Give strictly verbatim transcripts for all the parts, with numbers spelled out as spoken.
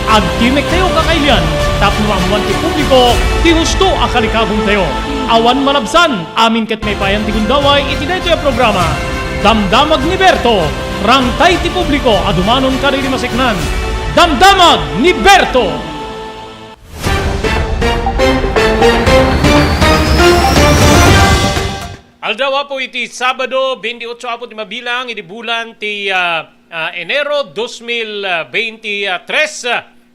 Agtimektayo, kakailian, tapno maammoan ti publiko ti husto a kalikagumtayo. Awan malabsan, amin ket maipayan ti gundaway iti daytoy a programa. Damdamag ni Berto, rangtay ti publiko a dumanon kadagiti maseknan. Damdamag ni Berto! Aldaw, Apo, iti Sabado, benti otso, Apo, ti mabilang iti bulan ti, ah, ah, Enero dos mil beintitres.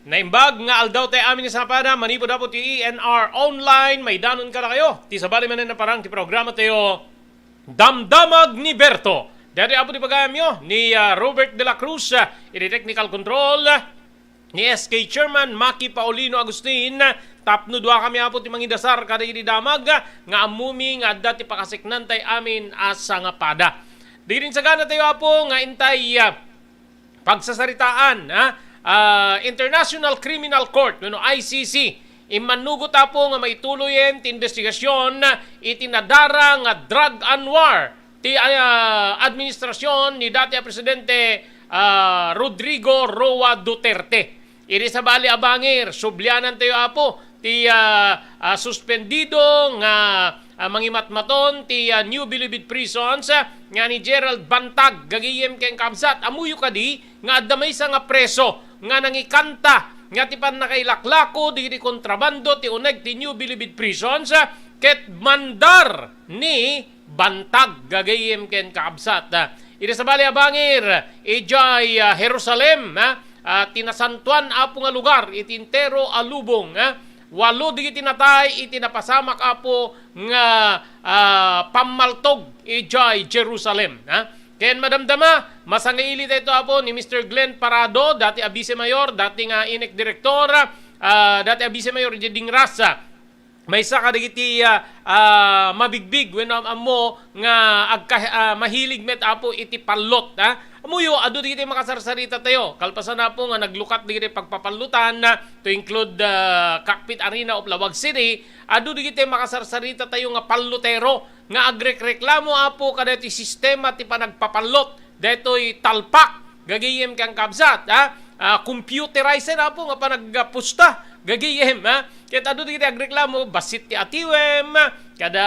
Naimbag nga aldaw tayo amin nga sangapada, manipud, Apo, ti E N R Online, maidanon kadakayo ti sabali manen a parang ti programa tayo, Damdamag ni Berto. Daytoy, Apo, ti pagayamyo ni, ah, Robert de la Cruz, ah, iti technical control, ni S K Chairman Maki Paulino Agustin, tapno duakami, Apo, ti mangidasar kadagiti damag nga ammomi nga adda ti pakaseknantay amin a sangapada. Dagiti sagana tayo, Apo, nga intay, ah, pagsasaritaan, ha? Ah, International Criminal Court wenno I C C, immannugot, Apo, nga maituloyen ti investigasyon iti nadara nga drug and war ti, ah, administrasyon ni dati a Presidente, ah, Rodrigo Roa Duterte. Iti sabali a bangir, sublianan tayo, Apo, ti, ah, ah, suspendido nga, ah, mangimatmaton ti, ah, New Bilibid Prisons, ah, nga ni Gerald Bantag, gagayem ken kabsat. Ammoyo kadi nga adda maysa nga preso nga nangikanta nga ti pannakailaklako dagiti kontrabando ti uneg ti New Bilibid Prisons, ah, ket mandar ni Bantag, gagayem ken kaabsat. Ah, iti sabali a bangir, idiay, ah, Jerusalem, ah, ah, ti nasantoan, Apo, nga lugar iti entero a lubong, ah, walo dagiti natay iti napasamak, Apo, nga, ah, pammaltog idiay Jerusalem, ah. Ken madamdama, masangaili tayo, Apo, ni Mister Glenn Parado, dati a Vice Mayor, dati nga INEC Director, ah, dati a Vice Mayor idiay Dingras, ah. Maysa kadagiti, ah, ah, mabigbig wenno am-ammo nga agka-, ah, mahilig met, Apo, iti pallot, ha. Ammoyo, adu dagiti makasarsarita tayo. Kalpasan, Apo, nga naglukat dagiti pagpapallotan, ah, to include, ah, Cockpit Arena of Laoag City, adu dagiti makasarsarita tayo nga pallotero nga agrekreklamo, Apo, kadagiti sistema ti panagpapallot daytoy talpak, gagayem ken kabsat, ha? Ah, computerized, Apo, nga panagpusta, gagayem, ha? Ket adu dagiti agreklamo, bassit ti atiwem, kada,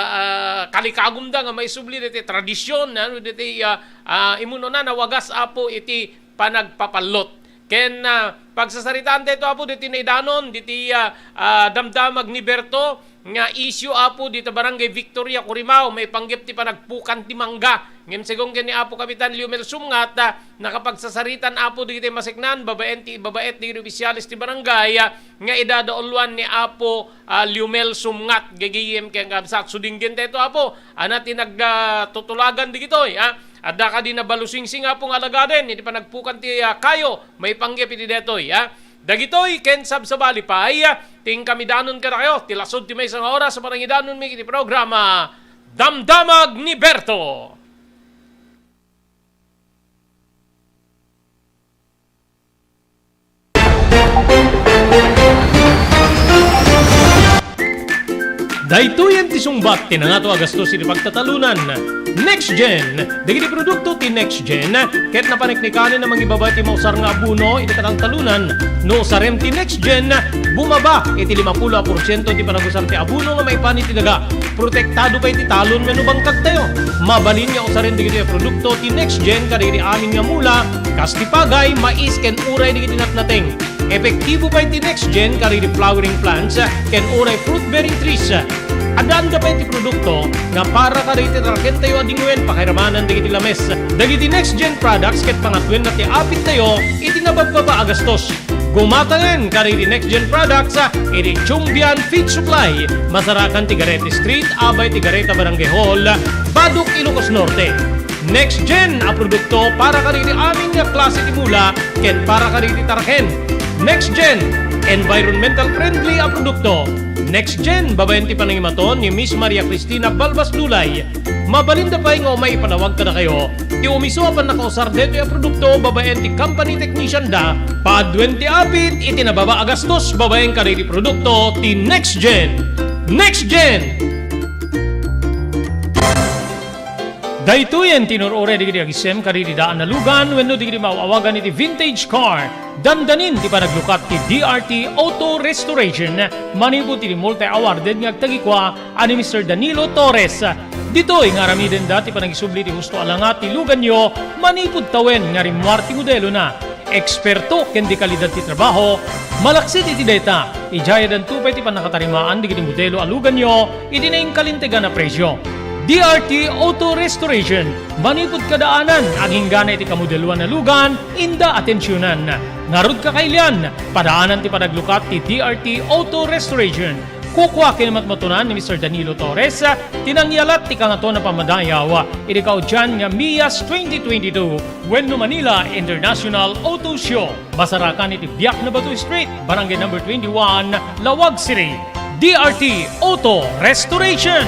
ah, kalikagumda nga maisubli daytoy tradisyon, ano, daytoy, ah, ah, imunona nawagas, Apo, iti panagpapallot. Ken, ah, pagsasaritaan daytoy, Apo, diti naidanon, diti, ah, ah, damdamag ni Berto, nga isyu, Apo, dita Barangay Victoria, Corimao, maipanggep ti panagpukan ti mangga. Ngem segun ken ni Apo Kapitan Liumel Sumngat, ah, nakapagsasaritan, Apo, dagiti maseknan, babaen ti ibabaet dagiti opisyales ti barangay, ah, nga idadauluan ni Apo, ah, Liumel Sumngat, gagayem ken kabsat. So, dinggen daytoy, Apo, ania ti nag-, ah, tutulagan dagitoy, ah. Adda kadi nabalusingsing, Apo, nga alagaden iti panagpukan ti, ah, kayo, maipanggep iti daytoy, ah. Dagitoy ken sabsabali pay, ah, ti inkamidanon kadakayo, ti lasud ti maysa nga oras a panangidanonmi iti programa, Damdamag ni Berto. Daytoyen ti sungbat ti nangato a gastos iti pagtatalonan. Next Gen, dagiti produkto ti Next Gen, ket napaneknekanen a mangibaba ti mausar nga abono iti kataltalonan. No usarem ti Next Gen, bumaba iti limapulo a porsiento ti panagusar ti abono nga maipan iti daga. Protektado pay ti talon wenno bangkagtayo. Mabalin nga usaren dagitoy a produkto ti Next Gen kadagiti amin nga mula, kas ti pagay, mais, ken uray dagiti natnateng. Epektibo pay ti Next Gen kadagiti flowering plants ken uray fruit-bearing trees. Addaanda pay ti produkto nga para kadagiti tarakentayo a dingwen pakairamanan dagiti lames. Dagiti Next Gen products ket pangatwenna ti apittayo iti nababbaba a gastos. Gumataen kadagiti Next Gen products iti Chumbian Feed Supply, masarakan ti Garete Street, abay ti Gareta Barangay Hall, Badoc, Ilocos Norte. Next Gen a produkto para kadagiti amin nga klase ti mula ken para kadagiti taraken. Next Gen, environmental friendly a produkto. Next Gen, babaen ti panangimaton ni Miss Maria Cristina Balbas Dulay. Mabalinda pay nga umay ipanawag kadakayo ti umiso a pannakausar daytoy a produkto babaen ti company technician da, paduen ti apit iti nababa a gastos babaen kadagiti produkto ti Next Gen. Next Gen! Daytoyen ti inur-uray dagiti agisem kadagiti daan a lugan wenno dagiti maaw-awagan iti vintage car. Dandanin ti panaglukat ti D R T Auto Restoration manipud iti multi-awarded nga agtagikua a ni Mister Danilo Torres. Ditoy nga aramidenda ti panagisubli ti husto a langa ti luganyo manipud tawen nga rimmuar ti modelona. Eksperto ken dekalidad ti trabaho, malaksid iti dayta, idiay danto pay ti pannakatarimaan dagiti modelo a luganyo iti nainkalintegan a presio. D R T Auto Restoration, manipud kadaanan, agingga na iti kamodeloan a lugan, inda atensionan. Ngarud, kakailian, padaanan ti panaglukat ti D R T Auto Restoration. Kukua ken matmatunan ni Mister Danilo Torres ti nangyalat ti Kangatoan a Pammadayaw iti kaudian nga MIAS twenty twenty-two wenno Manila International Auto Show. Masarakan iti Biak na Bato Street, Barangay Number twenty-one, Laoag City. D R T Auto Restoration.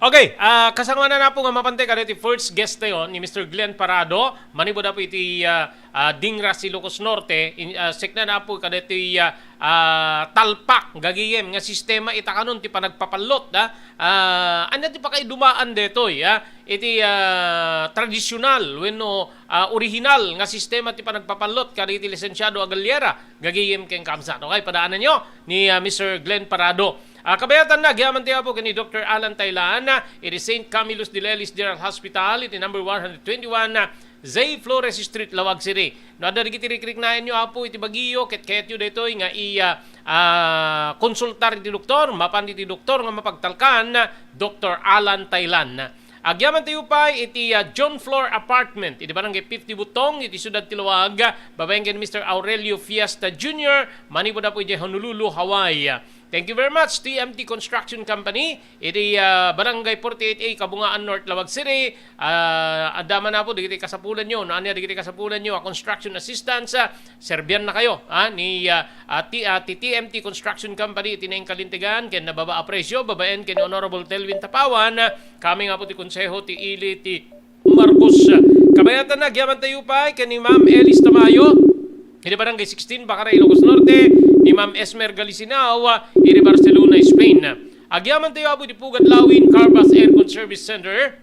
Okay, ah, kasangoanan, Apo, nga mapantay kadagiti first guest tayo ni Mister Glenn Parado. Manipud, Apo, iti, ah, ah, Dingrasi, Ilocos Norte, in, ah, sekna, Apo, kadagiti, ah, ah, talpak gagayem nga sistema ita kanon ti panagpapallot, da. Ah, ania ti pakaidumaan detoy, ah, iti, ah, tradisyonal wenno, ah, orihinal nga sistema ti panagpapallot kadagiti lisensiado a galyera gagayem ken kaabsat. Okay, padaananyo ni, ah, Mister Glenn Parado. Ah, kabayatanna, agyaman tayo, Apo, ken ni Doctor Alan Taylan, ah, iti Saint Camillus de Lelis General Hospital, iti number one hundred twenty-one, ah, Zay Flores Street, Laoag City. No adda dagiti rikriknaenyo, Apo, iti bagyo, ket kayatyo daytoy nga iya, ah, konsultar iti doktor, mapan iti doktor nga mapagtalkan, Doctor Alan Taylan. Agyaman tayo pay iti, ah, John Floor Apartment, iti Barangay fifty Butong, iti Siudad ti Laoag, babaen ken Mister Aurelio Fiesta Junior, manipud, Apo, iti Honolulu, Hawaii. Thank you very much, T M T Construction Company, iti, ah, Barangay forty-eight A, Kabungaan North, Laoag City. Ah, adda man, Apo, dagiti kasapulanyo. No ania dagiti kasapulanyo a construction assistance, ah, serbiannakayo, ah, ni, ah, ah, ti, ah, ti T M T Construction Company iti nainkalintegan ken nababa a presyo, babaen ken ni Honorable Telvin Tapawan, ah, kami nga, Apo, ti konseho ti ili ti Marcos. Kabayatanna, agyaman tayo pay ken ni Ma'am Elis Tamayo, iti Barangay sixteen, Bacaray, Ilocos Norte, ni Ma'am Esmer Galisinao, iti Barcelona, Spain. Agyaman tayo, Apo, iti Pugad Lawin Carvas Aircon Service Center,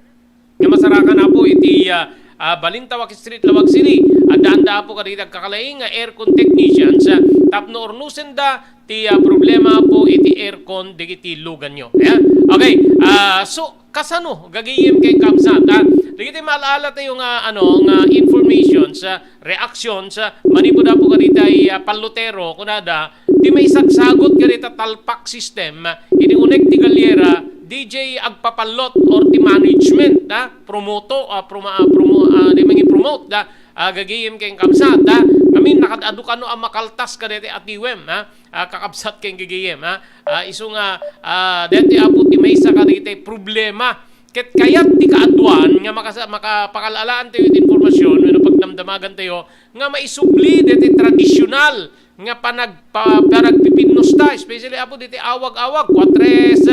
nga masarakan, Apo, iti, ah, ah, Balintawak Street, Laoag City. Addaanda, Apo, kadagiti agkakalaing nga aircon technicians, ah, tapno urnosenda ti, ah, problema, Apo, iti aircon dagiti luganyo. Ayan. Okay, ah, so, kasano gagayem ken kaabsat, ah? Dagiti maal-ala tayo nga, ano, nga informations, ah, reactions, ah, manipud, Apo, kaditay, ah, pallotero, kunada, ti maisagsagot kadita talpak system, ah, iti unek ti galyera, D J agpapallot or ti management, ah, promoto, ah, promo-, ah, promo-, ah, di mangi-promote, ah, ah, gagayem ken kaabsat, ah, ngamin, nakad-adu kano a makaltas kaditi atiwem, ah, ah, kakabsat ken gagayem, ah, ah, isu nga, ah, daytoy, Apo, ti maysa kadagiti problema. Ket kayat ti kaaduan nga makasa-, makapakal-alaan tayo iti informasyon wenno pagdamdamagan tayo nga maisubli daytoy tradisyonal nga panagpa-, panagpipinnosta, especially, Apo, diti awag-awag, kuatres,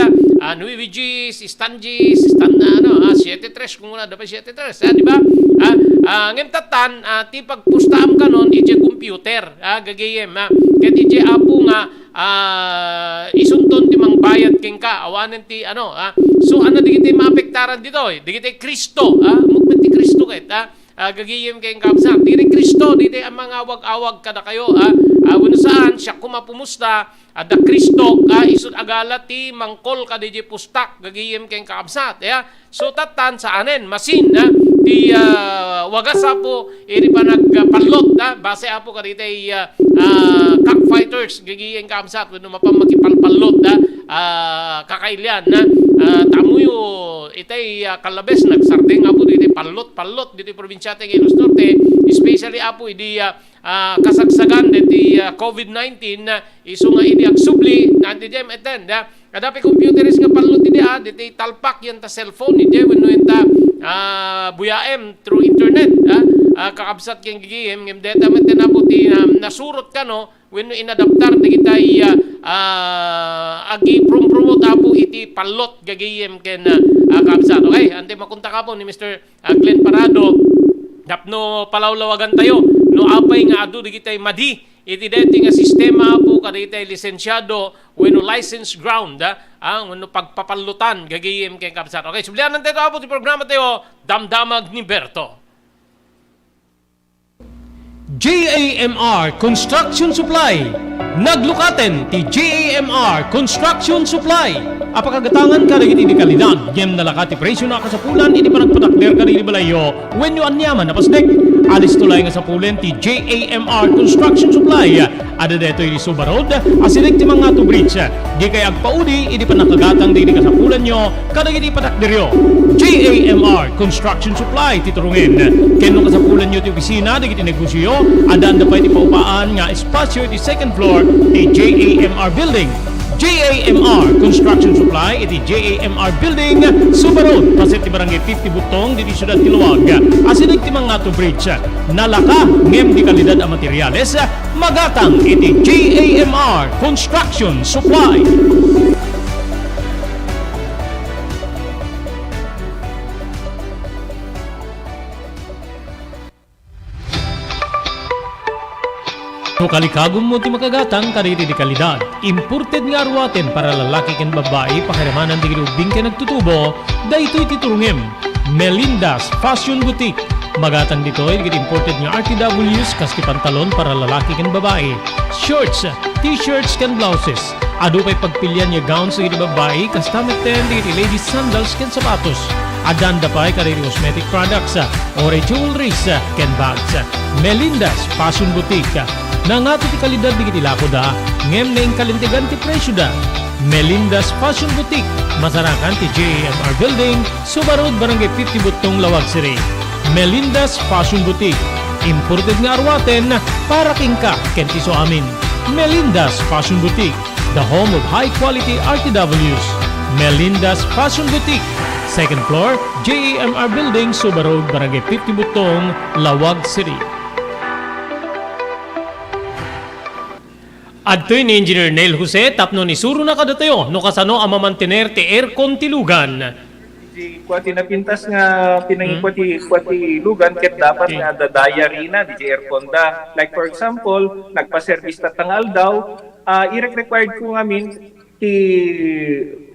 ah, nueve gis, stanges, stan-, ano, ah, siete tres, kung wala, dapat siete tres, ah, di ba? Ah, ah, ngem tattan, ah, ti pagpustaam kanon, iti computer, ah, gagayem, ah. Ket iti, Apo, nga, ah, isunton ti mangbayad kenka, awanen ti, ano, ah. So, ano, dagiti maapektaran ditoy, dagiti Cristo, ah, movement ti Cristo ket, ah, ah, gagayem ken kaabsat. Diri Cristo, ditoy a mangawag-awag kadakayo, ah, ah, wenno saan, siak koma pumusta, adda Cristo, ah, isut agala ti mangkol kadaydi pustak, gagayem ken kaabsat, ya. So, tattan, saanen, masin, ah, ti, ah, wagas, Apo, iti panagpallot, ah, base, Apo, kaditay, ah, ah, cockfighters, gagayem kaabsat, wenno mapan makipalpallot, ah, ah, kakailian, ah, ah, tamuyo, itay, ah, kalabes, nagsardeng, Apo, ditoy pallot, pallot, ditoy probinsia ti Iloilo Norte, especially, Apo, idi, ah, ah, kasagsagan ditoy, ah, covid nineteen, ah, isu nga idi agsubli, nanti diay attend, ah, kada pay computeris nga pallot idi, ah, ditoy talpak yan ta cellphone, idi, wenno yan ta, ah, buyaem through internet, ah, ah, kakabsat ken gagayem, ngem deta met, Apo, ti, ah, nasurot kano, wenno inadaptar dagitay, ah, ah, agiprom-promote, Apo, iti pallot gagayem ken, ah, ah, kaabsat. Okay, anti makontak, Apo, ni Mister, ah, Glenn Parado tapno palawlawagan tayo no apay nga adu dagiti madi iti daytoy nga sistema, Apo, kadagiti lisensiado wenno license ground, ah, ah, wenno pagpapallutan, gagayem ken kabsat. Okay, sublianan tayo, Apo, ti programa tayo, Damdamag ni Berto. J A M R Construction Supply. Naglukaten ti J A M R Construction Supply. Apakagatangan kadagiti di kalidad, ngem nalaka ti presio na kasapulan iti panagpatakder kadagiti balayyo wenno aniaman a pasdek. Alisto laeng nga sapulen ti J A M R Construction Supply. Adda daytoy iti Suba Road, asideg ti Mangato Bridge. Dikay agpaudi idi pannakagatang dagiti kasapulanyo kadagiti patakderyo. J A M R Construction Supply ti turungen. Ken no kasapulanyo ti opisina dagiti negosioyo, addaanda pay ti paupaan nga espasio iti second floor ti J A M R Building. J A M R Construction Supply iti J A M R Building, Suba Road, paset ti Barangay fifty Butong, diti siudad ti Laoag, asideg ti Mangato Bridge. Nalaka ngem di kalidad a materials, magatang iti J A M R Construction Supply. No kalikagummo ti makagatang kadagiti di kalidad, imported nga aruaten para lalaki ken babbai, pakiramanan dagiti ubbing ken agtutubo, daytoy ti turungem. Melinda's Fashion Boutique. Magatang ditoy dagiti imported nga R T Ws kas ti pantalon para lalaki ken babai, shorts, t-shirts ken blouses. Adu pay pagpilian nga gowns dagiti babbai, kasta metten dagiti ladies sandals ken sapatos. Addaanda pay kadagiti cosmetic products, uray jewelries, ken bags. Melinda's Fashion Boutique. Nangato ti kalidad dagiti lakoda, ngem naingkalintegan ti presioda. Melinda's Fashion Boutique, masarakan ti J A M R Building, Suba Road, Barangay fifty Butong, Laoag City. Melinda's Fashion Boutique, imported nga aruaten para kenka ken ti isuamin. Melinda's Fashion Boutique, the home of high quality R T Ws. Melinda's Fashion Boutique, second floor, J A M R Building, Suba Road, Barangay fifty Butong, Laoag City. Adtoy ni Engineer Neil Jose tapno isurona kadatayo no kasano a mamantener ti aircon ti lugan. Di kua ti napintas nga pinangikua ti, kua ti lugan ket dapat nga adda diary na diay aircon da. Like for example, nagpa-service tatta nga aldaw, ah, irek-required ko ngamin ti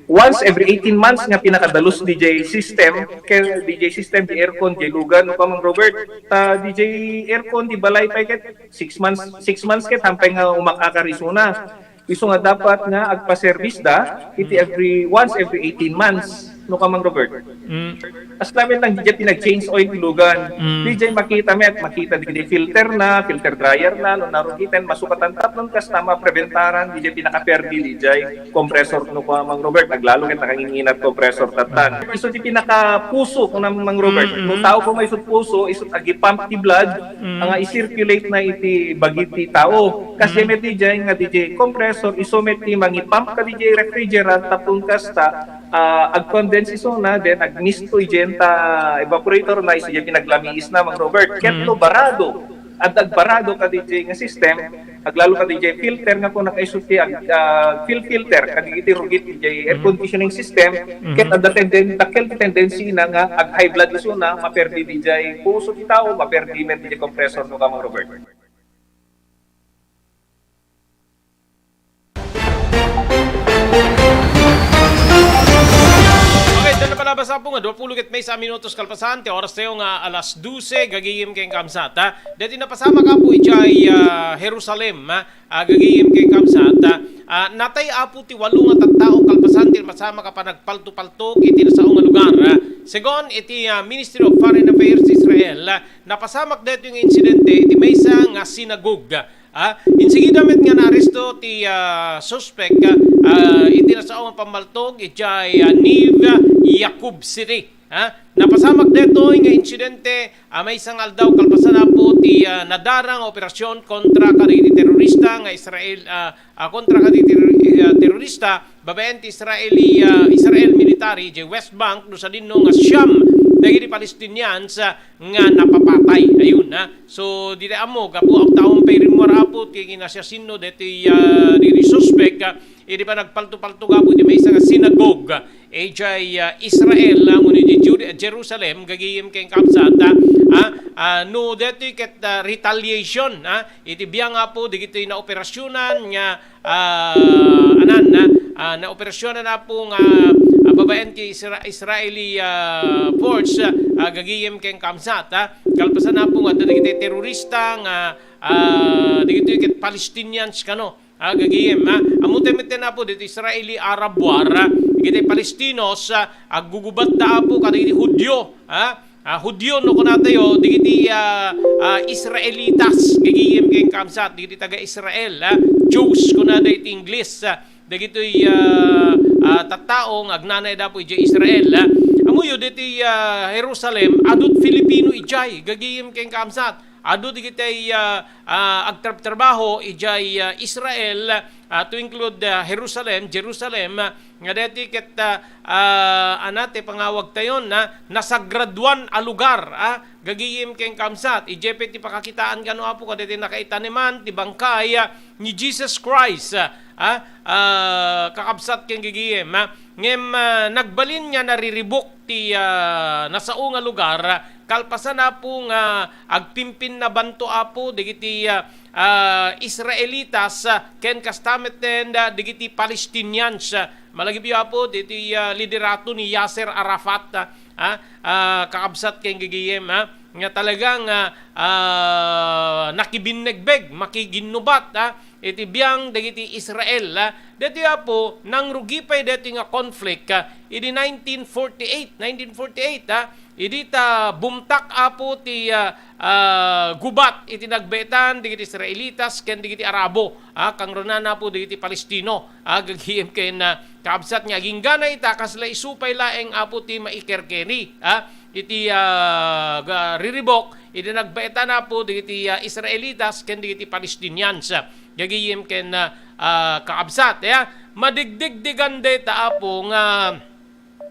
once every eighteen months nga pinakadalus diay system, ken diay system ti aircon diay lugan, no, Kamang Robert. Ta diay aircon ti balay pay ket six months, six months ket hampay nga umakakar isuna. Isu nga dapat nga agpa-service da iti every, once every eighteen months, no, Kamang Robert. Mm. As lamet lang diay pinag-change oil ti lugan. Mm. Diay makita met, makita diay filter na, filter dryer na, no narugiten, masukatan tapno kasta mapreventaran diay pinakaperdi diay compressor, no, Kamang Robert, aglalo ket nakanginginat compressor tattan. Isu ti pinakapuso, Kamang Robert. Mm, mm. No tao koma isut puso, isut agipump ti blood, nga i-circulate na iti bagi ti tao. Kasi met diay nga diay compressor, isu met ti mangipump kadiay refrigerant, tapno kasta, ah, ag-condense isuna, then agmisto idiay ta evaporator na, isu diay pinaglamiis na, Mang Robert. Ket no barado, adda agbarado kadiay nga system, aglalo kadiay filter nga kuna isu ti ag-, ah, fil-, filter, kadagiti rugit diay air conditioning system, ket adda tenden-, dakkel ti tendency na nga ag-high blood isuna, maperdi diay puso ti tao, maperdi met diay compressor, no, Kamang Robert. Okay, ita napalabas, Apo, nga dua pulo ket maysa a minutos kalpasan ti oras tayo nga alas dose, gagayem ken kabsat, ha. Daytoy napasamak, Apo, idiay, ah, Jerusalem, ha. Ah, gagayem ken kabsat, ah, natay, Apo, ti walo nga tattao kalpasan ti napasamak a panagpaltopaltok iti nasao nga lugar, ha. Segun iti, ah, Ministry of Foreign Affairs ti Israel, ah, napasamak daytoy nga insidente iti maysa nga sinagog. Ah, insigida met nga naaresto ti, ah, suspek, ah, iti nasao nga pammaltog idiay, ah, Neve Yaakov City. Ah, napasamak daytoy nga insidente, ah, maysa nga aldaw kalpasan, Apo, ti, ah, nadarang nga operasyon kontra kadagiti terorista nga Israel, ah, ah, kontra kadagiti teror-, ah, terorista babaen ti Israeli, ah, Israel military idiay West Bank, no sadino nga siam dagiti Palestinians, ah, nga napapatay. Ayun, ha. So, dita ammo, gapu, awan pay rimmuar, Apo, ti kinasiasino deti, ah, diti suspek, ah, idi panagpaltopaltok, Apo, iti maysa nga sinagog, ah, idiay, ah, Israel, ah, wenno idiay Jud-, Jerusalem, gagayem ken kabsat, ah, ah, ah, no detoy ket, ah, retaliation, ah, iti biang, Apo, dagitoy naoperasionan nga, ah, anan, ah, ah, naoperasionan, Apo, nga, ah, babaen ti Isra-, Israeli, ah, force, ah, gagayem ken kaamsat, ah. Kalpasan, Apo, nga adda dagiti terorista nga, ah, dagitoy ket Palestinians kano. Ah, gagayem, ah. Ammotayo metten, Apo, ditoy Israeli Arab war, ah, dagiti Palestinos, ah, aggugubatta, Apo, kadagiti Judio, ah. Ah, Judio no kunatayo, dagiti, ah, ah, Israelitas, gagayem ken kaamsat, dagiti taga-Israel, ah. Jews kunada iti Ingles, ah, dagitoy, ah, ah, tattao nga agnanaed, Apo, idiay Israel, ah. Ammoyo ditoy, ah, Jerusalem, adu't Filipino idiay, gagayem ken kaamsat. Adu dagiti, ah, ah, agtrabtrabaho idiay, ah, Israel, ah, to include, ah, Jerusalem, Jerusalem, ah, nga deti ket, ah, ah, ana ti pangawagtayon, ah, nasagraduan a lugar, ah, gagayem ken kaamsat. Idiay pay ti pakakitaan kano, Apo, kadagiti nakaitaneman ti bangkay, ah, ni Jesus Christ, ah, ah, ah, kakabsat ken gagayem, ah. Ngem, ah, nagbalin nga nariribuk ti, ah, nasao nga lugar, kalpasan, Apo, nga agpimpinnabanto, Apo, dagiti, ah, ah, Israelitas, ah, ken kasta metten, ah, dagiti Palestinians, ah, malagipyo, Apo, diti, ah, liderato ni Yasser Arafat, ah, ah, ah, kakabsat ken gagayem, ah, nga talagang, ah, ah, nakibinnegbeg, makiginnubat, ah, iti biang dagiti Israel, ah. Daytoy, Apo, nangrugi pay daytoy nga conflict, ah, idi nineteen forty-eight, nineteen forty-eight, ah, idi ta bumtak, Apo, ti, ah, ah, gubat iti nagbaetan dagiti Israelitas ken dagiti Arabo, ah, kangrunana, Apo, dagiti Palestino, ah, gagayem ken, ah, kaabsat nga aginggana ita, kasla isu pay laeng, Apo, ti maikerkeri, ah, iti, ah, ga-, riribok, iti nagbaetan, Apo, dagiti, ah, Israelitas ken dagiti Palestinians, ah, gagayem ken, ah, ah, kaabsat, ya. Madigdigdigan dayta, Apo, nga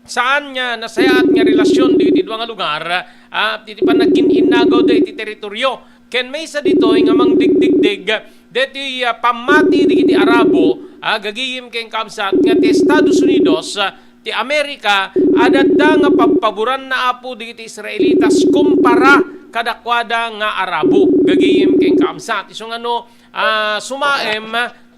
saan nga nasayaat nga relasyon dagiti dua nga lugar, ah, iti panagin-innagaw da iti teritorio. Ken maysa ditoy nga mangdigdigdig, daytoy, ah, pammati dagiti Arabo, ah, gagayem ken kaabsat nga ti Estados Unidos, ah, ti Amerika, adda nga pabpaboranna, Apo, dagiti Israelitas kumpara kadakuada nga Arabo, gagayem ken kaabsat. Isu nga no, ah, sumaem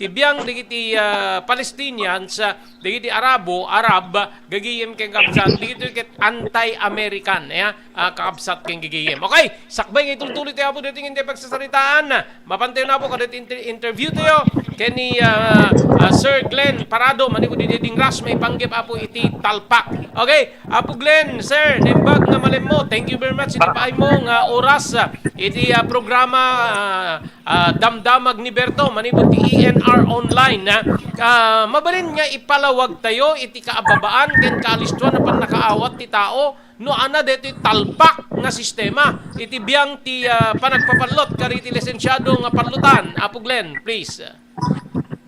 ti biang dagiti, ah, Palestinians, ah, dagiti Arabo, Arab, gagayem ken kaabsat, dagitoy ket anti-American, ya, ah, kaabsat ken gagayem. Okay, sakbay nga itultuloy ti Apo daytoy nga pagsasaritaan. Mapantayon, Apo, kadagiti inter-, interview tayo ken ni, ah, ah, Sir Glenn Parado, manipud iti dingras, maipanggep, Apo, iti talpak. Okay, Apo Glenn, sir, naimbag nga malemmo. Thank you very much iti paaymo nga oras, ah, iti, ah, programa, ah, ah, Damdamag ni Berto, manipud ti E N R Online, ah. Ah, mabalin nga ipalawag tayo iti kaababaan ken kaalistoan a pannakaawat ti tao no ania daytoy talpak nga sistema iti biang ti, ah, panagpapallot kadagiti lisensiado nga pallotan. Apo Glenn, please.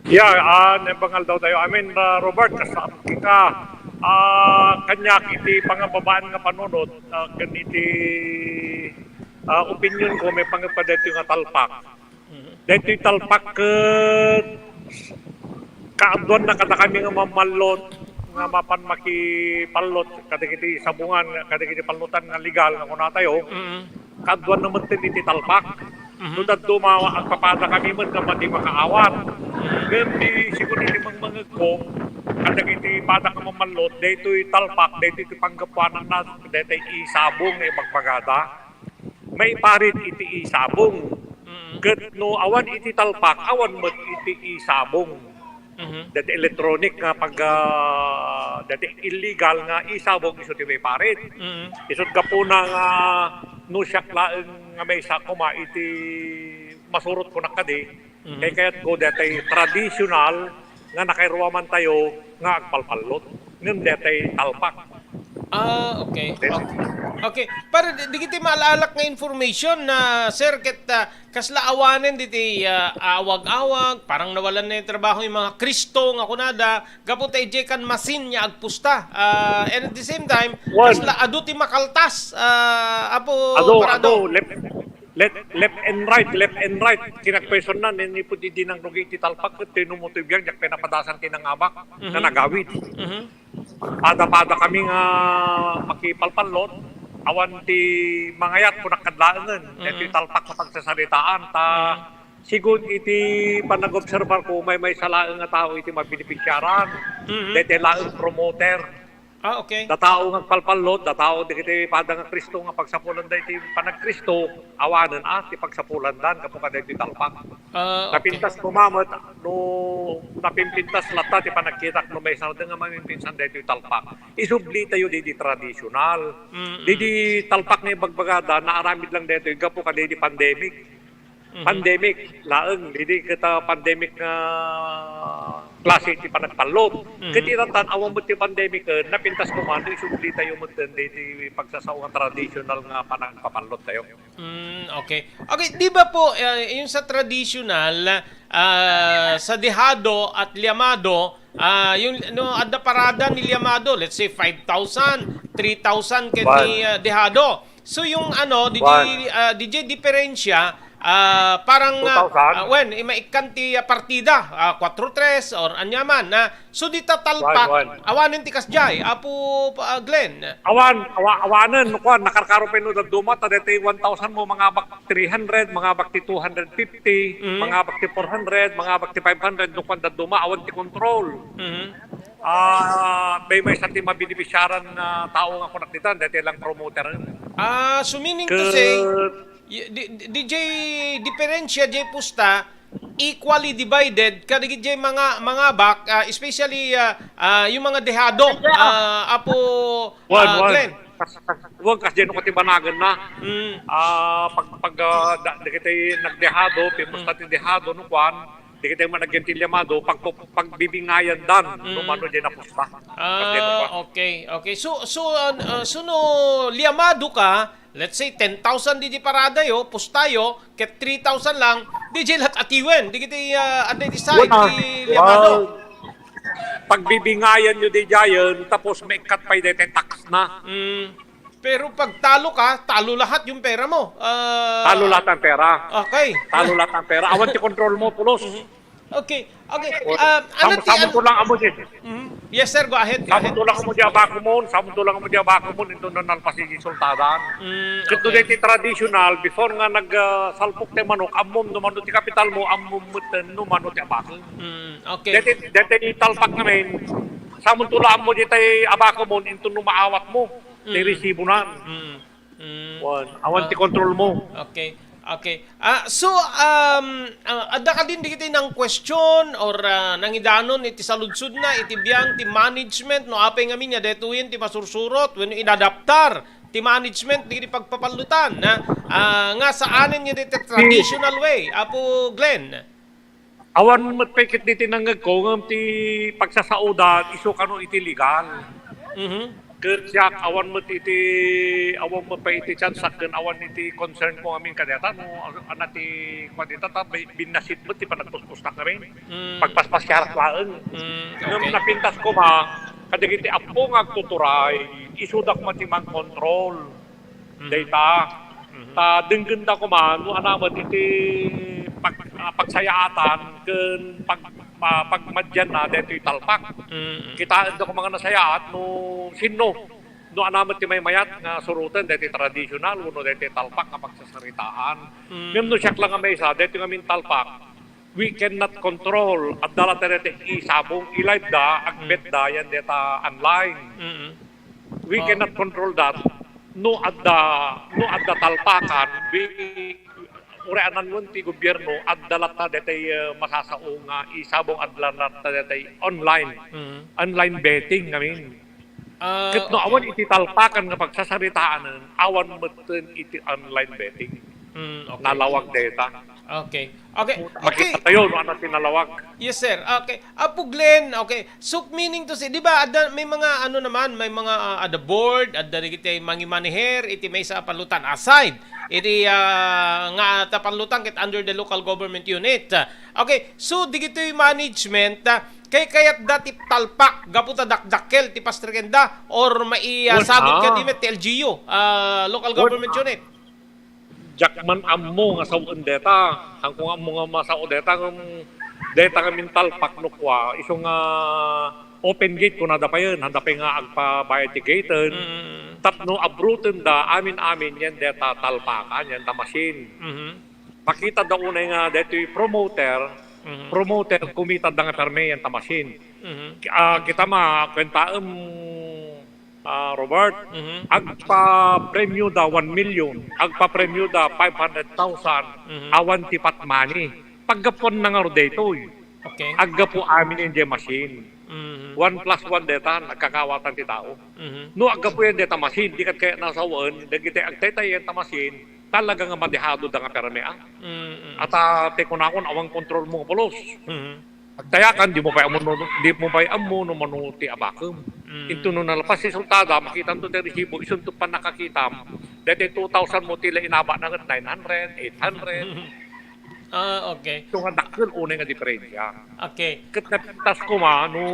Ya, ah, naimbag nga aldaw tayo amin, ah, Robert, kas-, ka, ah, kaniak iti pangababaan nga panunot, ah, ken iti, ah, opinion ko, maipanggep kadaytoy nga talpak. Mhm. Daytoy talpak ket kaaduanna kadakami nga mamallot nga mapan makipallot kadagiti sabungan, kadagiti pallotan nga legal nga kunatayo. Mhm. Kaaduanna met iti talpak. Mhm. No dadduma, agpapadakami met nga madi makaawat. Mhm. Ngem ti siguro ti mangmangegko, kadagiti pada nga mamallot, daytoy talpak, daytoy ti panggapuananna, daytoy isabong nga ibagbagada. Maiparit iti isabong. Mm. Ket no awan iti talpak, awan met iti isabong. Mhm. Daytoy electronic nga pag, ah, daytoy illegal nga isabong isu ti maiparit. Mm. Isu't gapuna nga no siak laeng nga maysa koma iti masurot kunak kadi, Mhm. Kay kayatko, daytoy tradisyonal nga nakairuamantayo nga agpalpallot. Ngem daytoy talpak. Ah, okay. Daytoy. Okay. Okay. Para di, dagiti maal-alak nga information na, sir, ket, ah, kasla awanen diti, ah, awag-awag, parang nawalan na yung trabaho yung mga Kristo nga kunada, gapu ta idiay kan masin nga agpusta. Ah, and at the same time, One. Kasla adu ti makaltas, ah, Apo Adu, Parado. Adu, left, left, left and right, left and right. Kinagpersonnan, ni, ni pudi di nang rugi ti talpak, ket ti numutoy biag, diak pinapadasan ti nangabak, Mhm. na nagawid. Mhm. Pada-pada kami nga makipalpallot, awan ti mangayat, kunak kad laengen. Mm. Daytoy talpak nga pagsasaritaan ta, mm, sigun iti panag-obserbar ko, maymaysa laeng nga tao iti mabenefisiaran. Mm. Daytoy laeng promoter. Ah, okay. Da tao nga agpalpallot, da tao dagiti pada nga Cristo nga pagsapulanda iti panagkristo, awanen a ti pagsapulandan gapu kadaytoy talpak. Ah, okay. Napintas koma met no napimpintas latta ti panagkitak no maisarda nga mamimpinsan daytoy talpak. Isublitayo didi tradisyonal. Mm-mm. Didi talpak nga ibagbagada, naaramid lang daytoy gapu kadaydi pandemic. Mhm. Pandemic laeng, didi ket, ah, pandemic nga klase ti panagpallot. Mhm. Ket ita tan, awan met ti pandemic, eh, napintas koma no isublitayo met daydi pagsasao nga tradisyonal nga panagpapallottayo. Mm, okay. Okay, di ba po, eh, yung sa traditional, ah, sa dehado at liamado, ah, yung, no, adda parada ni liamado, let's say five thousand, three thousand ken ni, ah, dehado. So, yung ano, di, di, ah, di jay diferensya, ah, parang, ah, two thousand? Ah, wen, eh, maikkan ti, ah, partida, ah, kwatro tres or ania man, ah, So, dita talpak, wan, wan. Awanen ti kasdiay, Apo, ah, Glenn. Awan, awa-, awanen, no, kuan, nakarkaro pay no dadduma, ta daytoy one thousand mo, mangabak three hundred, mangabak ti two hundred fifty, mhm, mangabak ti four hundred, mangabak ti five hundred, no, kuan, dadduma, awan ti control. Mhm. Ah, maymaysa ti mabenefisiaran nga tao nga kunak ditan, daytoy lang promoter. Ah, so meaning to say, ket y-, di, di, di jay diferensya jay pusta, equally divided kadagiti manga-, mangabak, ah, especially, ah, ah, yung mga dehado, ah, Apo, wan, ah, wan. Glenn. Kas, kas, wan, kasdiay no kati banagan na. Mm. Ah, pag, pag, ah, da, dagiti nagdehado, pimusta ti dehado, no, kuan, dagiti managyan ti liamado, pag, pagbibingayan dan, no, mm, mano di napusta. Kasdiay no kuan. Ah, okay, okay. So, so, ah, ah, so no liamado ka, let's say, ten thousand di, di paradayo, pustayo, ket three thousand lang, di jay lat atiwen, di kiti, ah, adda iti side, wan, ah, di liamado. Wan, pagbibingayan nyo di jayen, tapos maikkat pay daytoy tax na. Mm. Pero pag talo ka, talo lahat yung pera mo. Ah, talo lahat ang pera. Okay. Talo lahat ang pera. Awan ti control mo, pulos. Mhm. Okay. Okay. O, ah, ano sam-, ti, samunto lang amo di. Mhm. Yes, sir. Go ahead. Go ahead. Samunto lang amo di abako mo, samunto lang amo di abako mo, into nalpas iti sultadan. Mm, ket no, okay, daytoy traditional, before nga nag, ah, salpok ti manok, ammom no mano ti kapital mo, ammom met no mano ti abako. Mm, okay. Daytoy, daytoy talpak ngamin, samunto lang amo daytoy abako mo, into no maawat mo, ti, mm, resibo na. Mm. Mm. Wan, awan ti, ah, control mo. Okay. Okay. Ah, so, um, ah, adda kadin dagiti nang-question or, ah, nangidanon iti saludsodna, iti biang ti management, no apay ngamin nga daytoyen ti masursurot wenno inadaptar ti management dagiti pagpapallotan, ah, ah, nga saanen nga daytoy traditional way, Apo Glenn? Awan met pay ket diti nangngegko ngem ti pagsasaodan isu kano iti legal. Mhm. Ket siak, awan met iti, awan met pay iti tiyansak ken awan iti concern ko ngamin kadayta no, ano ti kuan dita, ta bi-, binnasit met ti panagpuspustak ngamin. Mm. Pagpaspasiarak laeng. Mm, ngem okay. Napintas koma kadagiti appo nga agtuturay, isuda koma ti mangkontrol. Mhm. Dayta. Mhm. Ta denggenda koma no ania met iti pag-, ah, pagsayaatan ken pag-, ah, pagmadianna daytoy talpak. Mm. Kitaenda koma nga nasayaat no sinno, no ania met ti maymayat nga suroten daytoy traditional wenno daytoy talpak nga pagsasaritaan. Mm. Ngem no siak la nga maysa, daytoy ngamin talpak, we cannot control. Adda la tayo isabong, i-live da, agbet da, yan deta online. Mm. We cannot control that. No adda, no adda talpakan, we, uray ananwen ti gobyerno, adda latta detay, eh, masasao nga isabong, adda latta detay online, online betting ngamin. Ah, ket no awan iti talpakan nga pagsasaritaan, awan metten iti online betting. Mm, okay. Nalawag deta. Okay. Okay. Makita tayo no ania ti nalawag. Yes, sir. Okay. Apo Glenn, okay. So, meaning to say, di ba, adda, may mga, ano naman, may mga, ah, adda board, adda dagiti mangi-manager, iti maysa a pallotan aside iti, ah, nga ta pallotan ket under the local government unit. Okay. So, dagitoy management, ah, kay kayatda ti talpak gapu ta dakdakkel ti pastrikenda or mai-, ah, sabit kadi met ti L G U, ah, local government unit? Diak man ammo nga sawen deta. Haanko nga ammo nga masao deta, ngem deta ngamin talpak no kua, isu nga open gate kunada payen, haanda pay nga agpabayad ti gaten. Mm. Tapno abrutenda amin-amin yan deta talpakan, yan ta machine. Mhm. Pakita da unay nga detoy promoter, Mhm. promoter, kumita da nga permi yan ta machine. Mhm. Ah, kita ma, kwentaem, ah, Robert, Mhm. agpapremyo da one million, agpapremyo da five hundred thousand, Mhm. awan ti patmani. Paggapuan na nga ro daytoy. Okay. Aggapu amin yan jay machine. Mhm. One plus one deta, nagkakawatan ti tao. Mhm. No, aggapu yan deta machine, di ket kayat nasawen, dagiti agtaytay yan ta machine, talaga nga madehado da nga permi, ah. Mm, mm. Ata, ti kunakon, awan kontrol mo nga pulos. Mhm. Agtayakan, di mo pay ammo no, di mo pay ammo no mano ti abakem. Mm. Into no nalpas ti sultada, makitam to ti resibo, isunto pannakakitam, deti two thousand mo ti la inaba na ket nine hundred, eight hundred. Ah, okay. Ito nga dakkel unay nga diferensya. Okay. Ket napintas koma no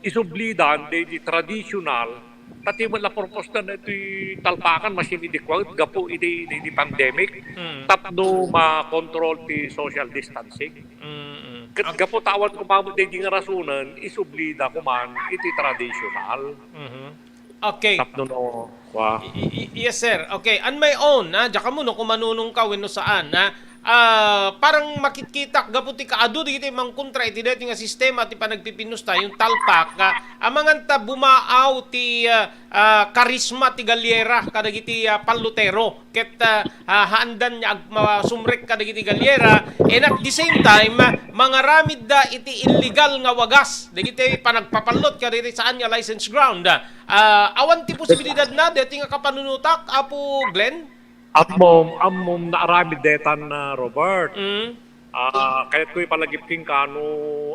isublidan, di, di traditional, ta ti met la purpose na iti talpakan, machine idi kuan, gapu iti, iti, iti pandemic, Mm. tapno ma-control ti social distancing. Mm, mm. Ket Okay. gapu ta awan koma met daydi nga rasonen, isublida koman iti traditional. Mhm. Okay. Tapno no, wa. I- i- yes, sir. Okay, on my own, ah, diak ammo no kumanunong ka wenno saan, ah. Ah, parang makitkitak gapu ti kaadu dagiti mangkontra iti daytoy nga sistema ti panagpipinnusta, yung talpak, ah, amangan ta bumaaw ti, ah, ah, karisma ti galyera kadagiti, ah, pallotero. Ket, ah, ah, haandan nga ag-, ma-, sumrek kadagiti galyera, and at the same time, ah, mangaramidda iti illegal nga wagas, dagiti panagpapallot kadagiti saan nga license ground. Ah, awan ti posibilidad na, deti nga kapanunotak, Apo Glenn? Ammom, ammom naaramid detan, ah, Robert. Mm. Ah, kayatko ipalagip kenka no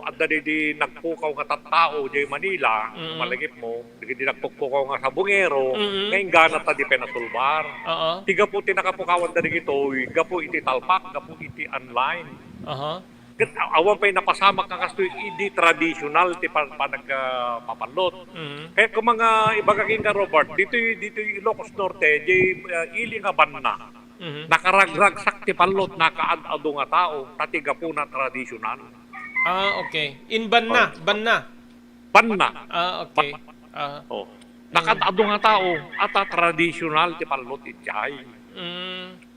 adda didi nagpukaw nga tattao diay Manila, Mm. malagip mo, dagiti nagpukpukaw nga sabongero, Mm. nga inggana ta di pay nasulbar. Oo. Ti gapu ti nakapukawan da dagitoy, gapu iti talpak, gapu iti online. Aha. Ket a-, awan pay napasamak nga kastoy idi traditional ti pan-, panag-, ah, papallot. Mm. Kayatko nga ibaga kenka, Robert, ditoy, ditoy Ilocos Norte, diay, ah, ili nga banna. Mhm. Nakaragragsak ti pallot, nakaad-ado nga tao, ta ti gapuna tradisyonal. Ah, okay. In banna, Oh. banna. Banna. Ah, okay. Banna. Ah. Oh. Mm. Nakaad-ado nga tao, ata tradisyonal ti pallot idiay. Mm.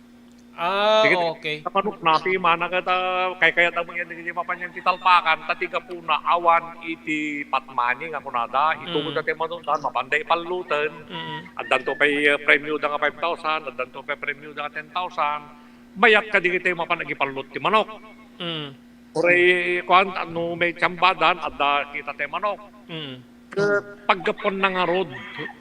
Ah, Sige, okay. Napanukna ti mana ket, ah, kaykayat a mo yan, hindi mapanyan ti talpakan, ta ti gapuna awan iti patmani nga kunada, itudo Mm. da ti manukdan, mapanda ipalloten. Mm. Addanto pay, eh, premyo da nga five thousand, addanto pay premyo da nga ten thousand. Mayat kadagitoy mapan agipallot ti manok. Mm. Uray, kuan, no may tsambadan, adda kita ti manok. Mm. Ket paggapuan na ngarud,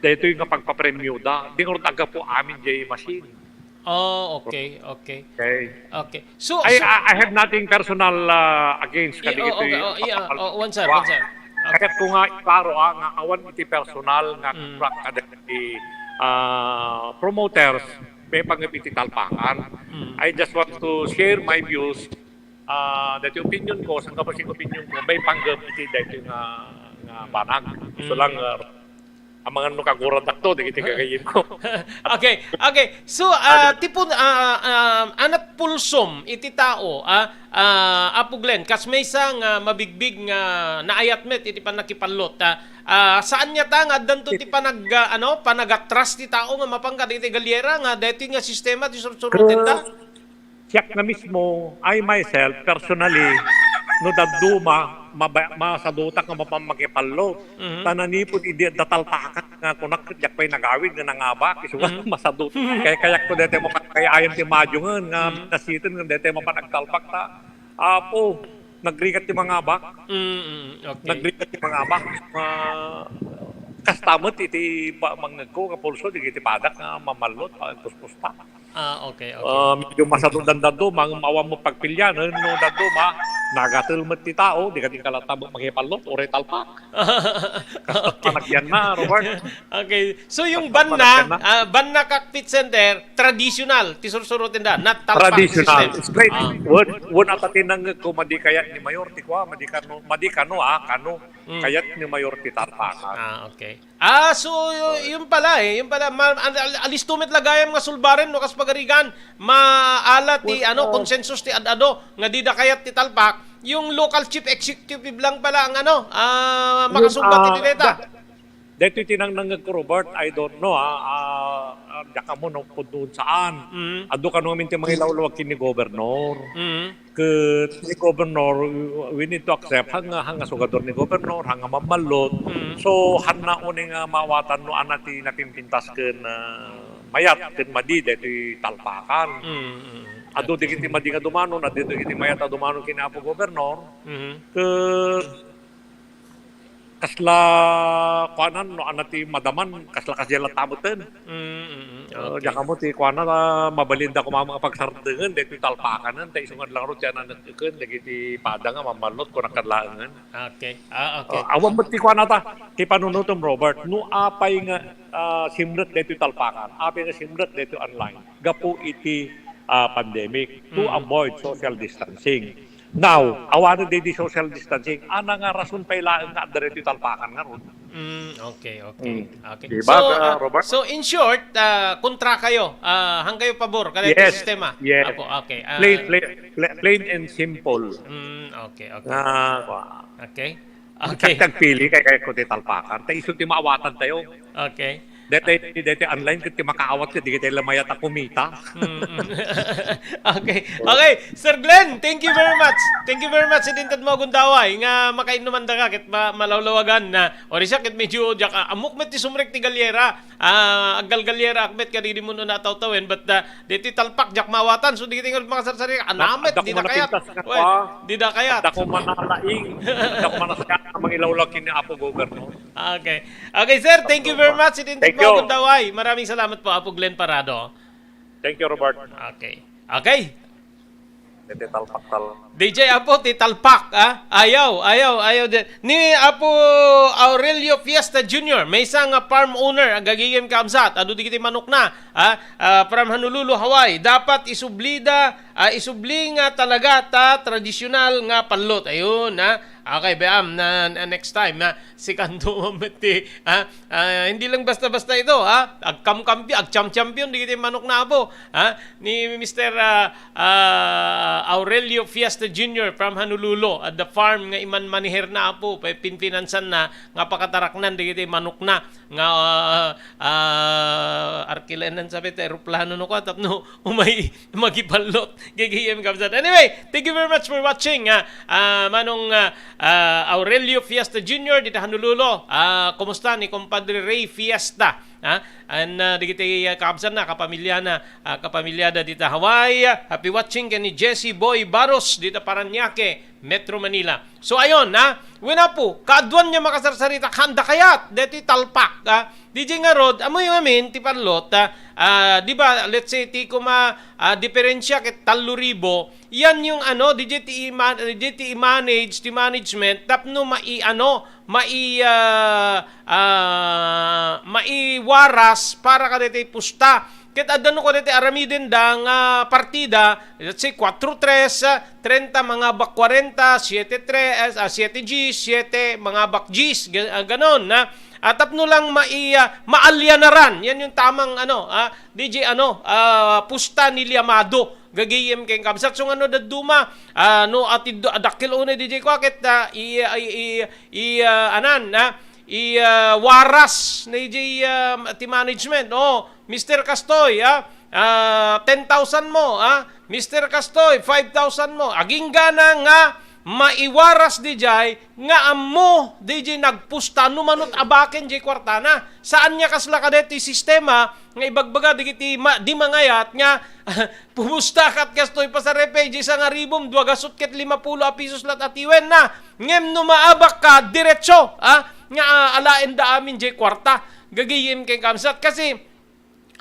daytoy nga pagpapremyo da, di ngarud aggapu amin jay machine. Oh, okay, okay. Okay. Okay. So, I, so I I have nothing personal, ah, against I-, oh, kadagitoy okay, oh, yeah, pagpapal-, oh, one sir, wa-, one sir. Okay. Kayatko nga iklaro, ah, nga awan iti personal nga Mm. crack kadagiti, ah, promoters, may pangngep iti talpakan. Mm. I just want to share my views, ah, dati opinion ko, sangkapasing opinion ko, may pangngep iti daytoy nga, nga banag. So Mm. lang, ah, amangan no kaguradak to, dagiti gagayyem ko. Okay, okay. So, ah, Ano? tipon, ah, ah, anat pulsom iti tao, ah, ah, Apo Glenn, kas maysa nga mabigbig nga naayat met iti pannakipallot, ah, ah, saan nga ta nga addanto ti panag-, ah, ano, panagatras ti tao nga mapan kadagiti galyera nga daytoy nga sistema ti sursurotenda? Pero siak nga mismo, I myself, personally, no dadduma, maba-, masadutak nga mapan makipallot. Mhm. Ta nanipud idi adda talpakan nga kunak, diak pay nagawid nga nangabak, isu nga Mhm. masadut. Kay kayatko daytoy mapan kay ayan ti madiongen nga Mhm. nasiten nga daytoy mapan agtalpak ta. Apo, nagrigat ti mangabak. Mm, mm, okay. Nagrigat ti mangabak. Ah, kasta met iti pa-, mangngegko nga pulso, dagiti padak nga mamallot, ah, puspusta. Ah, okay, okay. Ah, medyo masadudan dadduma, mang-, awan mo pagpilian, no dadduma, nagatel met ti tao, di ka, di ka latta makipallot, uray talpak. Okay. Panagyan na, Robert. Okay. So, yung Tapos banna, panagyan na. ah, banna cockpit center, traditional, ti sursurotenda, not talpak Traditional. system. Straight. Ah. Wen, wen ata ti nangngegko, madi kayat ni Mayor, ti kua, madi kano, madi kano, ah, kano. Mm. Kayat ni Mayor ti talpakan. Ah, okay. Ah, so, y-, yun pala eh. Yun pala, ma-, al-, al-, alisto met la gayam nga sulbaren, no, kas pagarigan, maala ti, Well, ano, uh, consensus ti ad-ado, nga dida kayat ti talpak, yung local chief executive lang pala ang, ano, ah, Yun, makasungbat ah, iti deta. da-, Daytoy ti nangnangegko, Robert, I don't know, ah, ah, ah, diak ammo no pudno saan. Mm. Adu kano ngamin ti mangilawlawag ken ni Gobernador. Mm. Ket ni Gobernador, we need to accept, hanga, hanga sugador ni Gobernador, hanga mammallot. Mm. So, hanna unay nga maawatan no ania ti napimpintas ken, ah, mayat ken madi daytoy talpakan. Mm, mm. Adu dagiti madi nga dumanon, adu dagiti mayat a dumanon ken Apo Gobernador. Mm. Ket kasla kuanan no ania ti madaman, kasla kasdiay latta metten. Mm, mm, mm. Ah, okay. Diak ammo ti kuanan, ah, mabalinda koma nga pagsardengen daytoy talpakanen, ta isu nga adlaw ngarud ti ananekeken dagiti pada nga mammallot, kunak laengen. Okay. Ah, okay. Ah, awan met ti kuana ta, ti panunotem, Robert, no apay nga, ah, simrek daytoy talpakan, apay nga simrek daytoy online, gapu iti, ah, pandemic, to Mm. avoid social distancing. Now, awanen daydi social distancing, ania nga rason pay laeng nga adda daytoy talpakan ngarud? Mm, okay, okay, Mm. okay. Di So, ba, ah, ah, Robert? so in short, ah, kontra kayo, ah, han kayo pabor kadaytoy Yes, sistema? yes. Apo, okay. Ah, Plain, plain, pla-, plain and simple. Mm, okay, okay. Ah, wa. Okay. Okay. Tagtagpili kay, kay ko ti talpakan. Ta isu ti maawatan tayo. Okay. Daytoy, daytoy online ket ti makaawat ket di kita la mayat a kumita. Mm, mm. Okay. Okay, Sir Glenn, thank you very much. Thank you very much. Iti intedmo a gundaway nga makainnuman daka ket ma-, malawlawagan na. O di siya ket medyo diak, ah, ammok met ti sumrek ti galyera. Ah, aggalgalyera ak met kadidi muno natawtawen, but, ah, daytoy talpak diak maawatan. So, dagiti ngarud makasarsarita, anamet, Adda dida koma kayat. napintas nga Well, kua. dida kayat. Adda koma nalaing. Adda koma nasayat nga mangilawlaw ken ni Apo Gobernador. Okay. Okay, sir. Thank you very much. Iti Thank intedmo a you. gundaway. Maraming salamat po, Apo Glenn Parado. Thank you, Robert. Okay. Okay. Iti talpak tal. D J Apo, ti talpak, ah? Ayaw, ayaw, ayaw. Di-, ni Apo Aurelio Fiesta Junior, maysa nga farm owner, agagigim kaabsat, adu dagiti manokna, ah? Ah, from Honolulu, Hawaii. Dapat isublida, ah, isubli nga talaga ta tradisyonal nga pallot. Ayun, ah. Okay, bayam na, na next time, ah. Sikanto met ti, ah, ah, hindi lang basta-basta ito, ha? Agkamkampi-, agchamchampion dagiti manokna, Apo, ha? Ni Mister, ah, ah, Aurelio Fiesta Junior from Honolulu, at the farm nga imanmaneherna, Apo, pa-, pinfinansanna nga pakataraknan dagiti manokna nga, ah, ah, arkilaenan sa met, eroplano no kua, tapno umay mangipallot. Gigim, kabsat. Anyway, thank you very much for watching, ah, ah, Manong, ah, ah, Aurelio Fiesta Junior dita Honolulu. Ah, kumusta ni Compadre Ray Fiesta? Ah, and, ah, dagiti, ah, kabsat na, kapamilya na, ah, kapamilyada dita Hawaii. Ah, happy watching ken ni Jesse Boy Baros dita Parañaque, Metro Manila. So, ayon, ha? Wen, Apo, kaaduan nga makasarsarita, handa kayat deti talpak, ha? D J ngarud, ammoyo ngamin ti pallot, ha? Ah, di ba, let's say, ti kuma, ah, diferensya ket tallo ribu, yan yung ano, D J ti ima-, D J ti i-manage, ti management, tapno mai-, ano, mai-, ah, ah, maiwaras para kadaytoy pusta. Ket adda no kadaytoy aramidenda nga partida, let's say, kuatro tres, trenta, mangabak kuarenta, siete tres, ah, siete Gs, siete, mangabak Gs, ga-, ah, ganon, na. Ah, tapno lang mai-, ah, maalyanaran. Yan yung tamang, ano, ah, D J, ano, ah, pusta ni Liamado. Gagayem ken kabsat. So, ngano dadduma, ah, no, atid-, adakkel unay D J kua ket, ah, i-, i-, i-, i-, ah, anan, ah, i-, ah, waras na D J, ah, ti management. Oh, Mister Kastoy, ah, ah, ten thousand mo, ah, Mister Kastoy, five thousand mo. Agingga na nga maiwaras D J nga ammo D J nagpusta no manot abaken J kuartana. Saan nga kasla kadaytoy sistema nga ibagbaga dagiti ma-, di mangayat nga pumusta kat kastoy pasarepay J sangaribu, dua gasut ket lima pulo a pisos lat atiwen na. Ngem no maabak ka, diretso, ah, nga, ah, alaen da amin J kuarta. Gagayem ken kabsat. Kasi,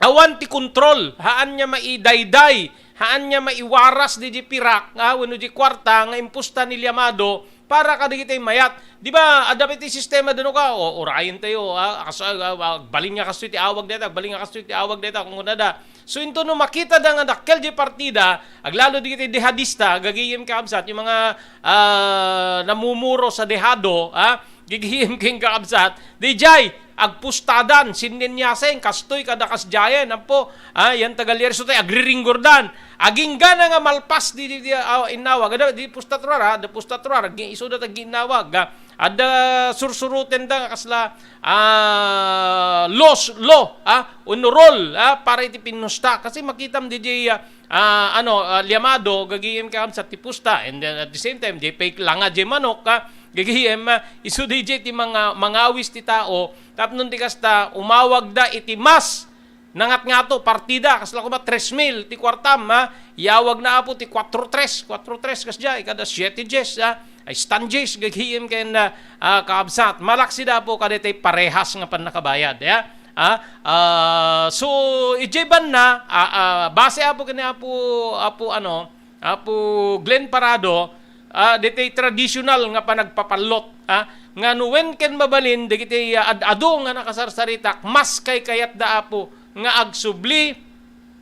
awan ti kontrol, haan nga maidayday, haan nga maiwaras di, di pirak, ah, wenno di kuarta nga impusta ni Liamado para kadagiti mayat. Di ba, adda pay ti sistema dano ka, o, urayen tayo, ah, kas-, ah, ah, agbalin nga kastoy ti awag dayta, agbalin nga kastoy ti awag dayta, kung kunada. So, into no makita da nga dakkel di partida, aglalo dagiti jihadista, gagayem kabsat, yung mga, ah, namumuro sa dehado, ah, gagayem ken kabsat, di jay, agpustadan, sinninyaseng, kastoy kada kasdiayen, ampo, ah, yan taga Lier, isu tay agriringgordan. Agingga na nga malpas di, di, di, ah, inawag. Ada, di pusta turar, ah, da pusta turar, agi-, isu da ta aginnawag, ah. Adda sursuruten da nga kasla, ah, laws, law, ah, wenno rule, ah, para iti pinnusta. Kasi makitam di, di, ah, ah, ano, ah, llamado, gagayem kakabsat ti pusta, and then at the same time, di pay langa di manok, ah, gagayem, ah, isu di, di ti manga-, mangawis ti tao, tapno ti kasta, umawag da iti mas nangatngato, partida, kasla koma tres mil ti kuartam, ha? Iyawag na, Apo, ti kuatro tres, kuatro tres, kasdiay, kada siete dies, ha? Ay, stand dies, gagayem ken, ah, ah, kaabsat. Malaksi da, Apo, kada tay parehas nga pannakabayad, ya? Ha? Ah, so, idiay banna, ah, ah, base, Apo, kani Apo, Apo, ano, Apo Glenn Parado, ah, ditoy tradisyonal nga panagpapallot, ah, nga no wen ken mabalin dagiti, ah, ad-adu nga nakasarsaritak, mas kaykayatda, Apo, nga agsubli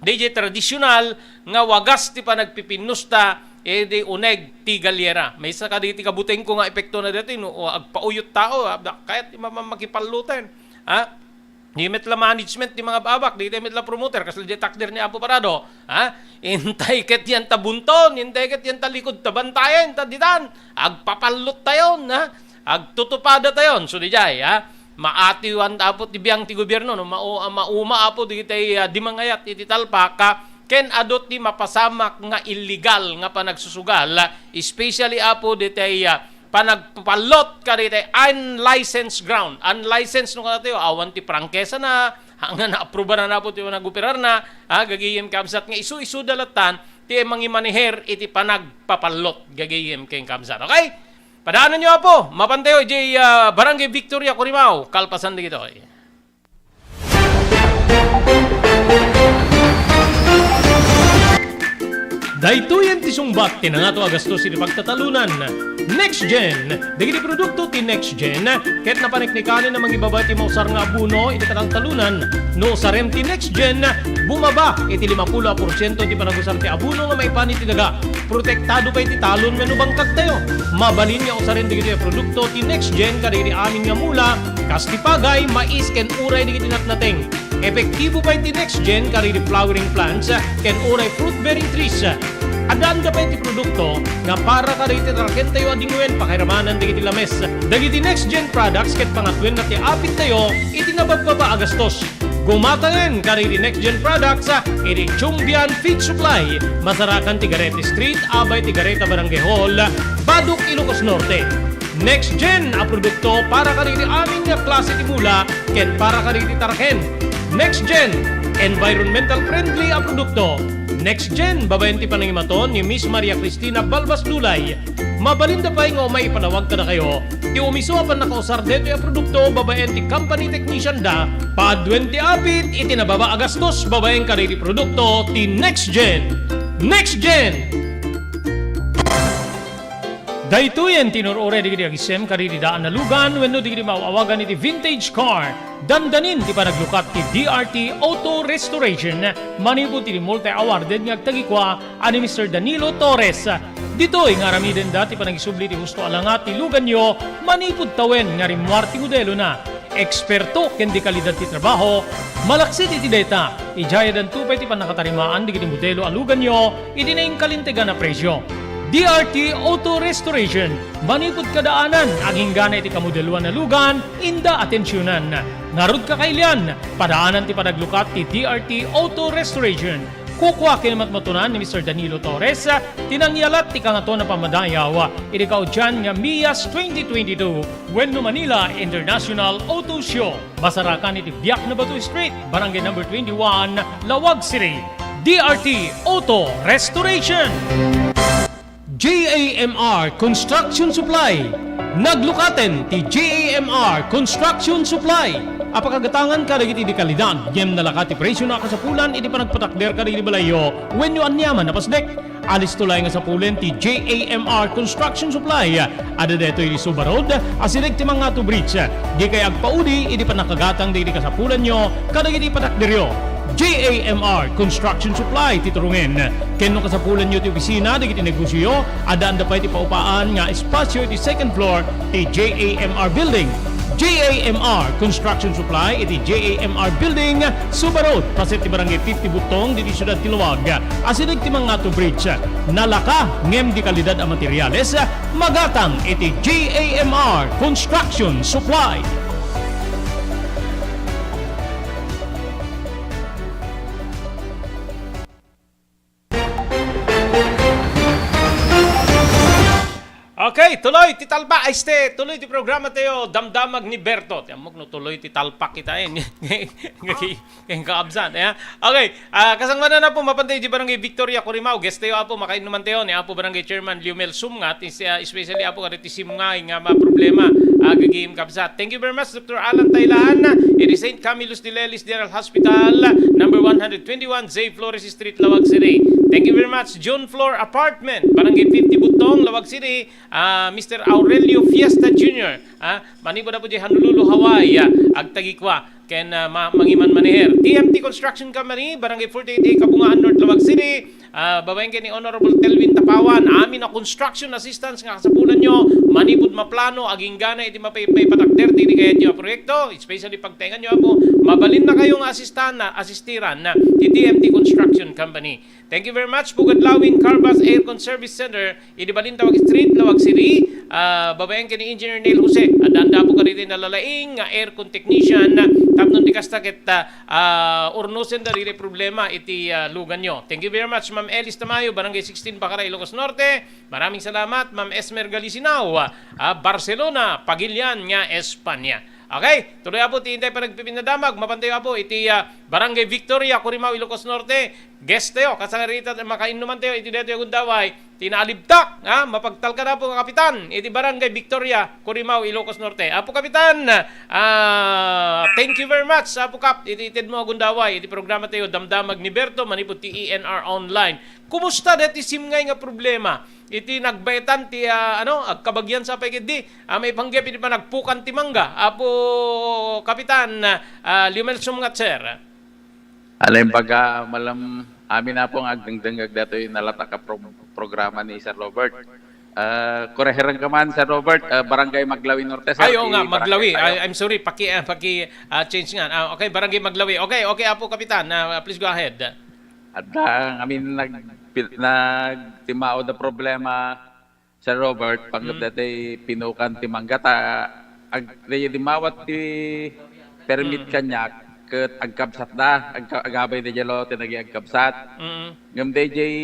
daydiay tradisyonal nga wagas ti panagpipinnusta, eh, di uneg ti galyera. Maysa kadagiti kabutengko nga epektona daytoy, no, o agpauyot tao, ah, kayat ti ma-, ma-, makipalloten, ah. Di met la management ti mangab-abak, di met la promoter, kasla di takder ni Apo Parado, ha? Intay ket yan ta bunton, intay ket yan ta likod ta bantayen, ta ditan, agpapallot tayon, ha? Agtutupada tayon, so di jay, ha? Maatiwan, Apo, ti biang ti gobierno, no? Mao-, mauma, Apo, di tay, ah, di mangayat iti talpak, ha? Ken adu ti mapasamak nga illegal nga panagsusugal, especially, Apo, di tay, ah, panagpapallot kadagiti unlicensed ground. Unlicensed no kanatayo, awan ti prangkesana, nga naaprubanan, Apo, ti panag-operarna, ha, gagayem kabsat nga isu-isu da lattan ti mangimaneher iti panagpapallot, gagayem ken kabsat. Okay? Padaananyo, Apo, mapantayo idiay, ah, Barangay Victoria, Corimao, kalpasan dagitoy. Daytoyen ti sungbat ti nangato a gastos iti pagtatalunan. Next Gen. Dagiti produkto ti Next Gen ket napaneknekanen a mangibaba iti mausar nga abono iti kataltalunan. No usarem ti Next Gen, bumaba iti limapulo a porsiento ti panagusar ti abono nga maipan iti daga. Protektado pay ti talon wenno bangkagtayo. Mabalin nga usaren dagitoy a produkto ti Next Gen kadagiti amin nga mula, kas ti pagay, mais, ken uray dagiti natnateng. Epektibo pay ti Next Gen kadagiti flowering plants ken uray fruit-bearing trees. Addaanda pay ti produkto nga para kadagiti tarakentayo a dingwen pakairamanan dagiti lames. Dagiti Next Gen products ket pangatwenna ti apittayo iti nababbaba a gastos. Gumatangen kadagiti Next Gen products iti Chumbian Feed Supply, masarakan ti Garete Street, abay ti Gareta Barangay Hall, Badoc, Ilocos Norte. Next Gen a produkto para kadagiti amin nga klase ti mula ken para kadagiti taraken. Next Gen, environmental friendly a produkto. Next Gen, babaen ti panangimaton ni Miss Maria Cristina Balbas Lulay. Mabalinda pay nga umay ipanawag kadakayo ti umisu a pannakausar daytoy a produkto babaen ti company technician da. Paduen ti apit iti nababa a gastos babaen kadagiti produkto ti Next Gen. Next Gen! Daytoyen ti inur-uray dagiti agisem kadagiti daan a lugan wenno dagiti maaw-awagan iti vintage car. Dandanin ti panaglukat ti D R T Auto Restoration manipud iti multi-awarded nga agtagikua a ni Mister Danilo Torres. Ditoy nga aramidenda ti panagisubli ti husto a langa ti luganyo manipud tawen nga rimmuar ti modelona. Eksperto ken di kalidad ti trabaho, malaksid iti dayta, idiayadanto pay ti pannakatarimaan dagiti modelo a luganyo iti nainkalintegan a presio. D R T Auto Restoration, manipud kadaanan, aginggana iti kamodeloan a lugan, inda atensionan. Ngarud, kakailian, padaanan ti panaglukat ti D R T Auto Restoration. Kukua ken matmatunan ni Mister Danilo Torres ti nangyalat ti Kangatoan a Pammadayaw iti kaudian nga MIAS twenty twenty-two wenno Manila International Auto Show. Masarakan iti Biak na Bato Street, Barangay Number twenty-one, Laoag City. D R T Auto Restoration. J A M R Construction Supply. Naglukaten ti J A M R Construction Supply a pakagatangan kadagiti di kalidad ngem nalaka ti presio a kasapulan iti panagpatakder kadagiti balayyo wenno aniaman a pasdek. Alisto laeng a sapulen ti J A M R Construction Supply. Adda daytoy iti Suba Road, asideg ti Mangato Bridge. Dikay agpaudi iti pannakagatang dagiti kasapulanyo kadagiti patakderyo. J A M R Construction Supply ti turongen. Ken no kasapulanyo ti opisina dagiti negosioyo, addaanda pay ti paupaan nga espasio iti second floor ti J A M R Building. J A M R Construction Supply iti J A M R Building, Suba Road, paset ti Barangay fifty Butong, ditoy siudad ti Laoag. Asideg ti Mangato Bridge. Nalaka ngem di kalidad a materials, magatang iti J A M R Construction Supply. Okay, tuloy ti talpak, ay, este, tuloy ti programa tayo, Damdamag ni Berto. Ti ammok no tuloy ti talpak kita, eh. Kay kaabsan, eh. Okay, ah, kasangbanan na po, mapan tayo di Barangay Victoria, Corimao. Guest tayo, apo, makainnuman tayo ni Apo Barangay Chairman Liumel Sumngat, is, ah, especially, apo, kada ti simngay nga mga problema, ah, gagim kabsat. Thank you very much, Doctor Alan Tailahan, iti Saint Camillus de Lelis General Hospital, number one hundred twenty-one, J Flores Street, Laoag City. Thank you very much, June Floor Apartment, Barangay fifty Butong, Laoag City, ah, Mister Aurelio Fiesta Junior, ah, manipud apo di Honolulu, Hawaii, ah, agtagikwa ken, ah, ma-, mangiman maneher. T M T Construction Company, Barangay forty-eight A, Kabungaan North, Laoag City, ah, babaen ken ni Honorable Telvin Tapawan, amin a construction assistance nga kasapulanyo, manipud maplano, aginggana iti mapay-, maipatakder ti kayatyo a proyekto, especially pagtaenganyo, apo, mabalinna kayo nga asistan, asistiran, ah, ti T M T Construction Company. Thank you very much, Pugad Lawing Carvas Aircon Service Center, idi Balintawak Street, Laoag City, ah, babaen ken ni Engineer Neil Jose. Adda-adda po kaditi nalalaing nga aircon technician, tapno ti kasta ket, ah, ah, urnosen da diri problema iti, ah, luganyo. Thank you very much, Ma'am Elis Tamayo, Barangay sixteen, Bacare, Ilocos Norte. Maraming salamat, Ma'am Esmer Galisinao, ah, Barcelona, Pagilian nga Espanya. Okay, tuloy, apo, ti intay panagpipinadamag, mapan tayo, apo, iti, ah, Barangay Victoria, Corimao, Ilocos Norte. Guest tayo, kasangarita, makainnuman tayo iti daytoy a gundaway, ti naalibtak, ha? Mapagtalkan, apo, nga kapitan, iti Barangay Victoria, Corimao, Ilocos Norte. Apo Kapitan, ah, thank you very much, Apo Kap, iti itedmo a gundaway, iti programa tayo, Damdamag ni Berto, manipud ti E N R Online. Kumusta daytoy simngay nga problema? Iti nagbaetan ti, ah, ano, agkabagian sa pay ketdi, ah, maipanggep iti panagpukan ti mangga. Apo Kapitan, ah, Liumel Sumngat, sir. Ala, imbaga, malam, amin, apo, nga agdengdengngeg daytoy nalatak a pro-, programa ni Sir Robert. Ah, korehirenka man, Sir Robert, ah, Barangay Maglawi Norte, sir. Ay, oo nga, Maglawi. Ay, I'm sorry, paki-, ah, paki-, ah, change nga. Ah, okay, Barangay Maglawi. Okay, okay, Apo Kapitan, ah, please go ahead. Adda amin nag-, nagtimmao da problema, Sir Robert, panggep daytoy pinukan ti mangga ta ag-, daytoy dimmawat ti permit kaniak ket agkabsatda, agka-, agabay daydiay lote dagiti agkabsat. Mm. Ngem daydiay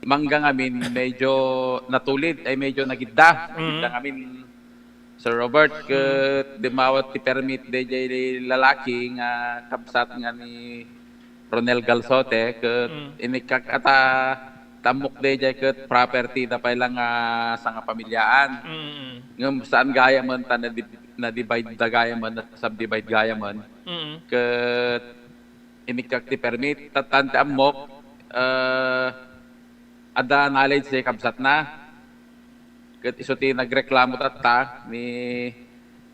mangga ngamin medyo natulid, ay, medyo nagidda. Mm. Nagidda ngamin, Sir Robert, ket dimmawat ti permit daydiay lalaki nga kabsat nga ni Ronel Galsote, ket inikkak a ta, ta ammok daydiay ket property da pay lang nga sangapamiliaan. Mm. Ngem saan gayamen ta nadi-, na-divide da gayamen, na-subdivide gayamen. Mm. Ket inikkak ti permit, ta, tan ti ammok, eh, adda knowledge ti kabsatna. Ket isu ti nagreklamo tatta ni,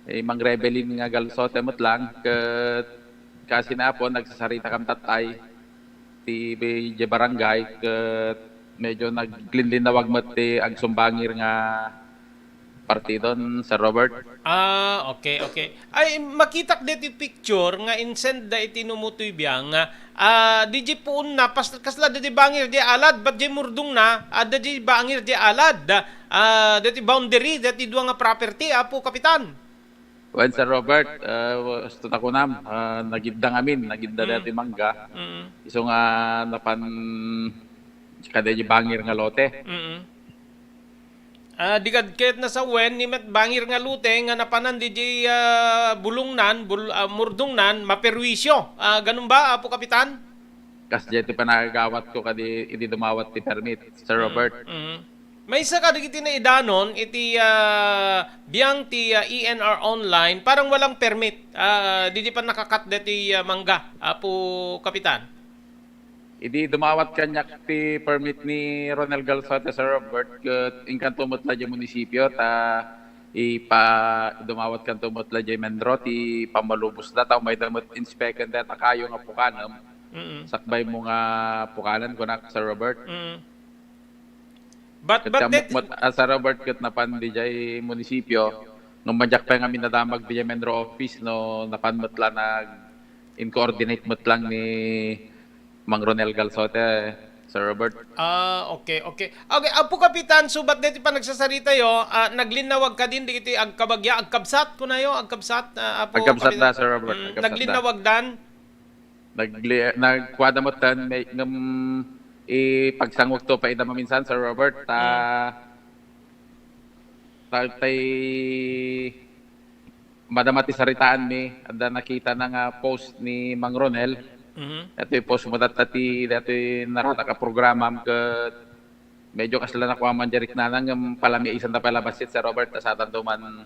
eh, Mang Rebelin nga Galsote met lang, ket kaasi, apo, nagsasaritakam tattay ti, idiay barangay, ket medyo naglinlinnawag met ti agsumbangir nga partidon, Sir Robert. Ah, okay, okay. Ay, makitak deti picture nga insend da iti Numutoy Biang, ah, diay puonna, pas-, kasla deti bangir diay alad, bat diay murdongna, adda diay bangir diay alad, ah, deti boundary, deti dua nga property, Apo Kapitan. Wen, Sir Robert, ah, basta ta kunam, ah, nagidda ngamin, nagidda deti mangga. Mm. Isu nga napan kada diay bangir nga lote. Mm. Ah, di kad ket nasawen ni met bangir nga lote nga napanan diay, ah, bulongnan, bul-, ah, murdongnan, maperwisyo. Ah, ganun ba, Apo Kapitan? Kas diay ti panagawat ko kadi idi dumawat ti permit, Sir Robert. Mm. Maysa kadagiti naidanon iti, ah, biang ti, ah, E N R Online, parang walang permit. Ah, di, di pa nakakat deti, ah, mangga, Apo Kapitan. Idi dumawat kaniak ti permit ni Ronel Galsote, Sir Robert, ket inkanto met la diay munisipio ta ipa-, dumawat kanto met la diay MENRO ti pammalubosda, ta umayda met inspeken dayta kayo nga pukanem. Mm. Sakbaymo nga pukanen, kunak, Sir Robert. Mm. But, ket but ammok that met, ah, Sir Robert, ket napan diay munisipio, Ngem madiak pay ngamin nadamag diay M N R O office no napan met la nag-in-coordinate met lang ni Mang Ronel Galsote, Sir Robert. Ah, okay, okay. Okay, Apo Kapitan, subat deti panagsasaritayo, ah, naglinnawag kadin dagiti agkabagya, agkabsat, kunayo, agkabsat, ah, Apo Agkabsat Kapitan? da, Sir Robert. Mm, Agkabsat da. Naglinnawagdan? Nagli-, nagkuada metten, may, ngem, ipagsanguek to pa ida maminsan, Sir Robert, ta, Mm. ta, tay, madama ti saritaanmi, adda nakitana nga post ni Mang Ronel. Mhm. Daytoy post mo tatta ti, daytoy naratak a programam ket medyo kasla nakuaman di riknana ngem palamiisan ta pay la bassit, Sir Robert, ta satanto man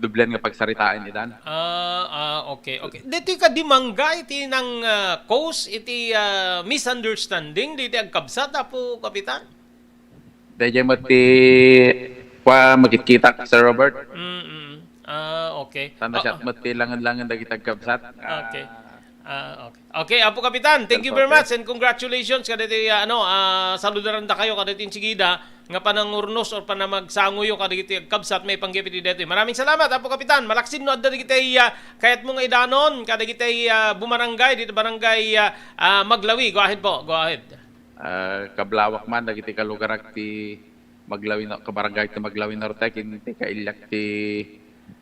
doblian nga pagsaritaan idan. Ah, ah, okay, okay. Daytoy kadi mangga iti nang, ah, cause iti, ah, misunderstanding diti agkabsat, Apo Kapitan? Daydiay met ti kua makitkitak, Sir Robert. Mm-mm. Ah, okay. Tan Ah, siak ah. met ti langen-langen dagiti agkabsat. Ah, Okay. Ah, okay. Okay, Apo Kapitan, thank you very Kalpate. much and congratulations kaditi, ah, ano, ah, saludarandakayo kaditi insigida nga panangurnos or panamagsangoyo kadagiti agkabsat maipanggep iti daytoy. Maraming salamat, Apo Kapitan. Malaksid no adda dagiti, ah, kayatmo nga idanon kadagiti, ah, bumarangay dito barangay, ah, ah, Maglawi. Go ahead po. Go ahead. Ah, kablawak man dagiti kalugarak ti Maglawi no-, kabarangay ti Maglawi Norte, ken ti kailiak ti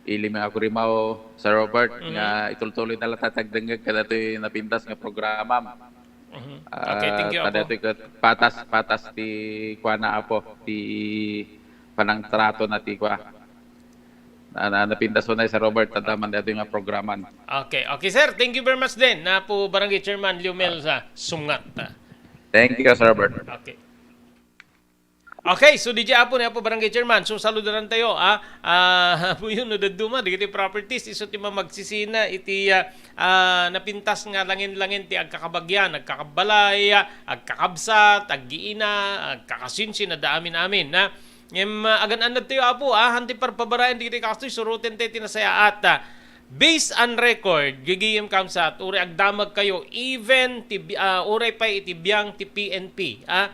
Ili nga Agurimao, Sir Robert, Mhm. nga itultuloy na la ta ti agdengngeg kadatoy napintas nga programam. Mhm. Ah, Okay, thank you, Apo. kadatoy ket patas, patas ti kuana, Apo, ti panangtrato na ti kua. Na, na, napintas unay, Sir Robert, ta daman datoy nga programan. Okay, okay, sir. Thank you very much din, Apo Barangay Chairman Leomel sa Sungat. Thank you, Sir Robert. Okay. Okay, so D J Apo ni Apo Barangay Chairman, so saludaran tayo, ah, ah, Apo yun, no, daduma, dagiti properties, iso ti mamagsisina, iti, ah, ah, napintas nga langin-langin ti agkakabagyan, agkakabalay, ah, agkakabsat, aggiina, agkakasinsin, adda amin-amin, ah. Ngem, ah, agan-annad tayo, Apo, ah, han ti parpabarayan, dagiti kastoy, suruten tayo ti nasayaat, ah. Based on record, gigiyem kamsat, uri agdamag kayo, even ti bi-, ah, uray pay iti biang ti P N P, ah,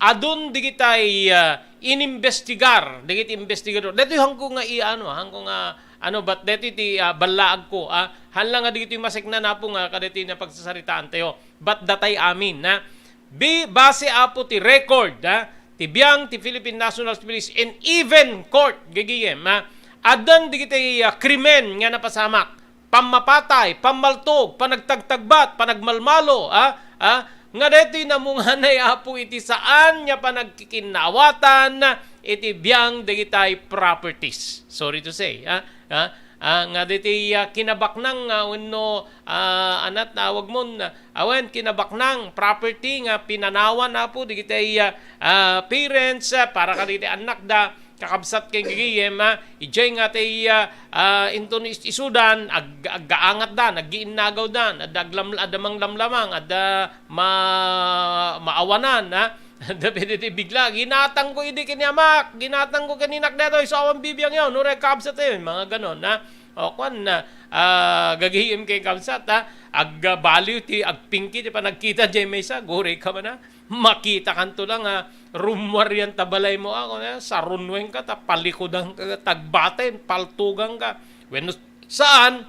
adun digitay, ah, inimbestigar, dagiti investigador. Daytoy hangko nga i-, ano, hangko nga, ano, but daytoy ti, ah, ballaag ko, ah. Hala nga dagitoy maseknan, Apo, nga kadaytoy napagsasaritaan tayo. But datay amin, ah. Bi-, base, Apo, ti record, ah, ti biang ti Philippine National Police and even court, gigiyem, ah. Addan digitay, ah, krimen nga napasamak. Pammapatay, pammaltog, panagtagtagbat, panagmalmalo, ah, ah, nga daytoy namunganay, Apo, iti saan nga panagkikinnaawatan iti biang dagitay properties. Sorry to say, ah, ah, ah, nga daytoy, ah, kinabaknang, ah, wenno, ah, anat, tawag mon, ah, awen, kinabaknang property nga pinanawan, Apo, dagitay, ah, ah, parents, ah, para kadagiti annakda, kakabsat ken gigiyem, ah, idiay nga ti, ah, ah, inton is-, isudan, ag-, aggaangatdan, aggiinnagawdan, adda aglam-, adda manglamlamang, adda ma-, maawanan, ah. Adda pwede ti bigla, "Ginatangko idi ken ni amak, ginatangko ken ni inak daytoy, so awan bibiangyo, no, rek kabsat tayo," mga ganon, ah. O, kuan, ah, ah, gagihim ken kabsat, ah, agbaliw ti agpingki ti panagkita diay maysa, guri ka man, ah. Makitakanto la nga rummuar yan ta balaymo, ah, kuan, ah, sarunnuenka ta palikudanka, tagbaten, paltuganka. Wenno saan,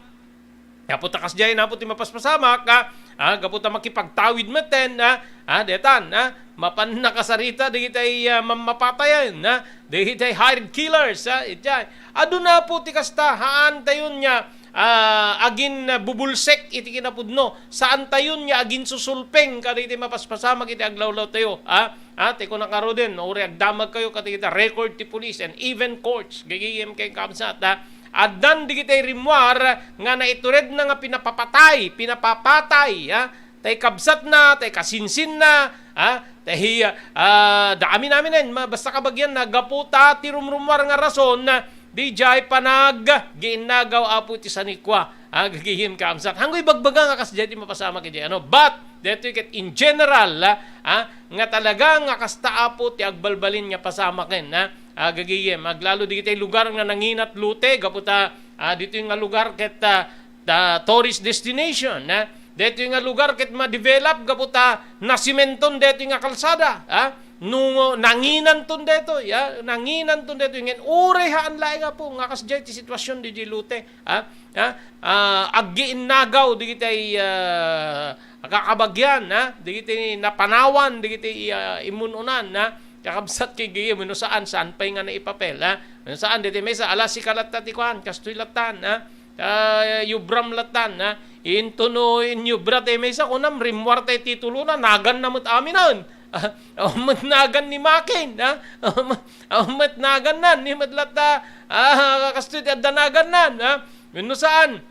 gapu ta kasdiay, Apo, ti mapaspasamak, ah, ah, gapu ta makipagtawid metten, ah, ah, detan, ah, mapan nakasarita dagitay, ah, mammapatayen, ah, dagitay hired killers, ah, itay. Adu, Apo, ti kasta, haan tayon nga, ah, agin, ah, bubulsek iti kinapudno. Saan tayon nga agin susulpeng kadagiti mapaspasamak iti aglawlaw tayo, ah? Ah, ti kuna ngaruden, no, uri agdamag kayo kadagiti record ti police and even courts, gigiyem ken kabsat, ah? Addan digitay rimmuar nga naituredna nga pinapapatay, pinapapatay, ah? Tay kabsatna, tay kasinsinna, ah? Tay, ah, da amin-aminen, ma-, basta kabagian na, gapu ta ti rumrummuar nga rason, ah, dijay panaggiinnagaw, Apo, iti sanikua. Ah, gagihim kabsat. Hanggo ibagbaga nga kasdiay ti mapasamak iti ano. But, detoy ket in general, ah, ah, nga talaga nga kasta, Apo, ti agbalbalin nga pasamaken, ah. Ah, gagihim. Aglalo digitay lugar nga nanginat lote, gapu ta, ah, ditoy nga lugar ket, ah, ta tourist destination, ah. Detoy nga lugar ket ma-develop, gapu ta nasimenton detoy nga kalsada, ah. No nanginanton daytoy, ah, nanginanton daytoy. Ngem uray haan laeng, Apo, nga kasdiay ti situasion diay Lote, ah, ah, ah, aggiinnagaw dagiti, ah, kakabagian, ah, dagiti napanawan dagiti, ah, immun-unan, ah, kakabsat ken gagayyem, wenno saan, saan pay nga naipapel, ah. Wenno saan, daytoy maysa, ala, sika latta ti kuan, kastoy lattan, ah. Ah, yubram lattan, ah. Intono inyubra ti maysa, kunam, rimmuar ti titulona, naganna met aminen. Ah, awan met nagan ni Makin, ah. Awan met, awan met nagannan, ni met latta, ah, kastoy ti adda nagannan, ah. Wenno saan,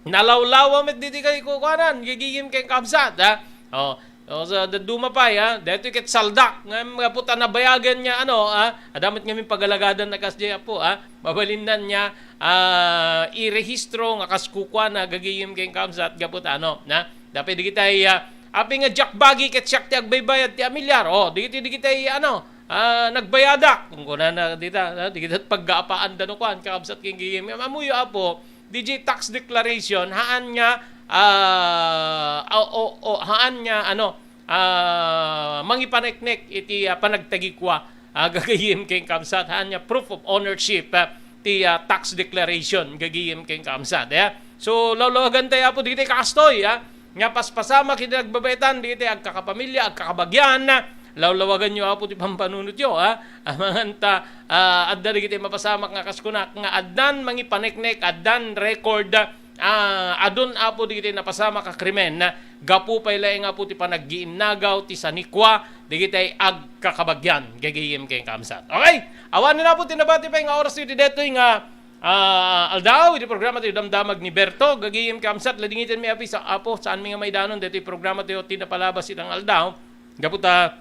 nalawlawa met ditoy kay kukuanan, gagayyem ken kabsat, ah. Oh, oh, sa dadduma pay, ah, daytoy ket saldak, nga, nga puta nabayagan niya, ano, ah, adda met ngamin pagalagadan a kasdiay, Apo, ah. Mabalinnan niya, ah, irehistro nga kas kukuana gagayyem ken kabsat gapu ta ano, na? Dapay dagitay, ah, apay nga diak bagi ket siak ti agbaybayad ti amilyar. Oh, dagiti, dagitay, ano, ah, nagbayadak. Kunkunana dita, na? Dagiti paggapaanda no kuan, kakabsat ken gagayyem. Ammoyo, Apo, diay tax declaration, haan nga, ah, o, o, o, haan nga, ano, ah, mangipaneknek iti, ah, panagtagikua, ah, gagayyem ken kabsat, haan nga proof of ownership, ah, ti, ah, tax declaration, gagayyem ken kabsat, eh. So, lawlawagan tayo, Apo, dagiti kastoy, ah, nga paspasamak iti nagbabaetan, dagiti agkakapamilya, agkakabagian, lawlawagan yo, Apo, ti pampanunot yo, ah. Amangan ta, ah, adda dagiti mapasamak nga kas kunak, nga addan mangipaneknek, addan record, ah, adun, Apo, dagiti napasamak a krimen, gapu pay laeng, Apo, ti panaggiinnagaw ti sanikua dagiti agkakabagian, gagayyem ken kabsat. Okay? Awanen, Apo, ti nabati pay nga oras iti daytoy nga, ah, aldaw, iti programa ti Damdamag ni Berto, gagayyem ken kabsat, ladingiten mi, Apo, sa, Apo, saan mi nga maidanon daytoy programa ti, ti napalabas itang aldaw. Gapu ta,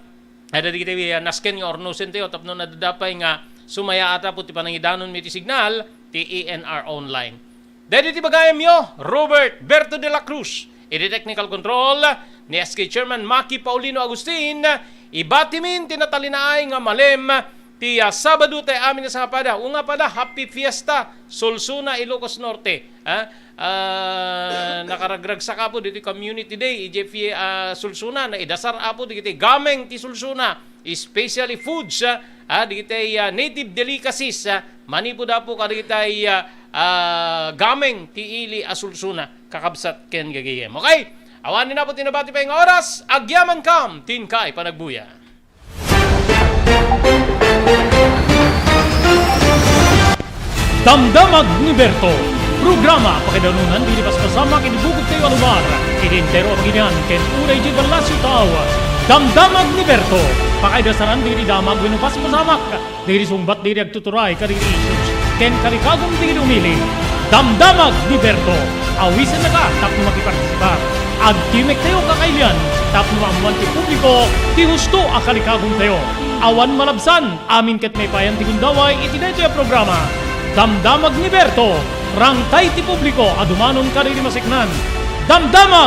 adda dagiti, ah, nasken nga urnosen tayo tapno nadda pay nga sumayaat, Apo, ti panangidanon mi ti signal ti A N R Online. Daydi ti bagayemyo, Robert Berto de la Cruz. Iti technical control ni S K Chairman Maki Paulino Agustin, ibatimin ti natalinaay nga malem ti, ah, Sabado tayo amin a sangapada. Unga pada, happy fiesta, Solsona, Ilocos Norte. Ah, ah, nakaragragsak, Apo, ditoy Community Day, idiay fi-, ah, Solsona, naidasar, Apo, dagiti gameng ti Solsona, especially foods, ah, ah, dagiti, ah, native delicacies, ah, manipud, Apo, kadagiti, ah, ah, gameng ti ili a Solsona, kakabsat ken gagayyem. Okay? Awanen, Apo, ti nabati pay nga oras, agyamankam ti inkay panagbuya. Damdamag ni Berto, programa pakaidanunan dagiti paspasamak iti bukod tayo a lugar, iti entero a pagilian ken uray iti ballasiw tao. Damdamag ni Berto, pakaidasaran dagiti damag wenno paspasamak, dagiti sungbat dagiti agtuturay kadagiti issues, ken kalikagum dagiti umili. Damdamag ni Berto, awisennaka tapno makipartisipar. Agtimek tayo kakailian tapno maammoan ti publiko ti husto a kalikagum tayo. Awan malabsan, amin ket maipayan ti gundaway iti daytoy a programa. Damdamag ni Berto, rangtay ti publiko a dumanon kadagiti masiknan. Damdamag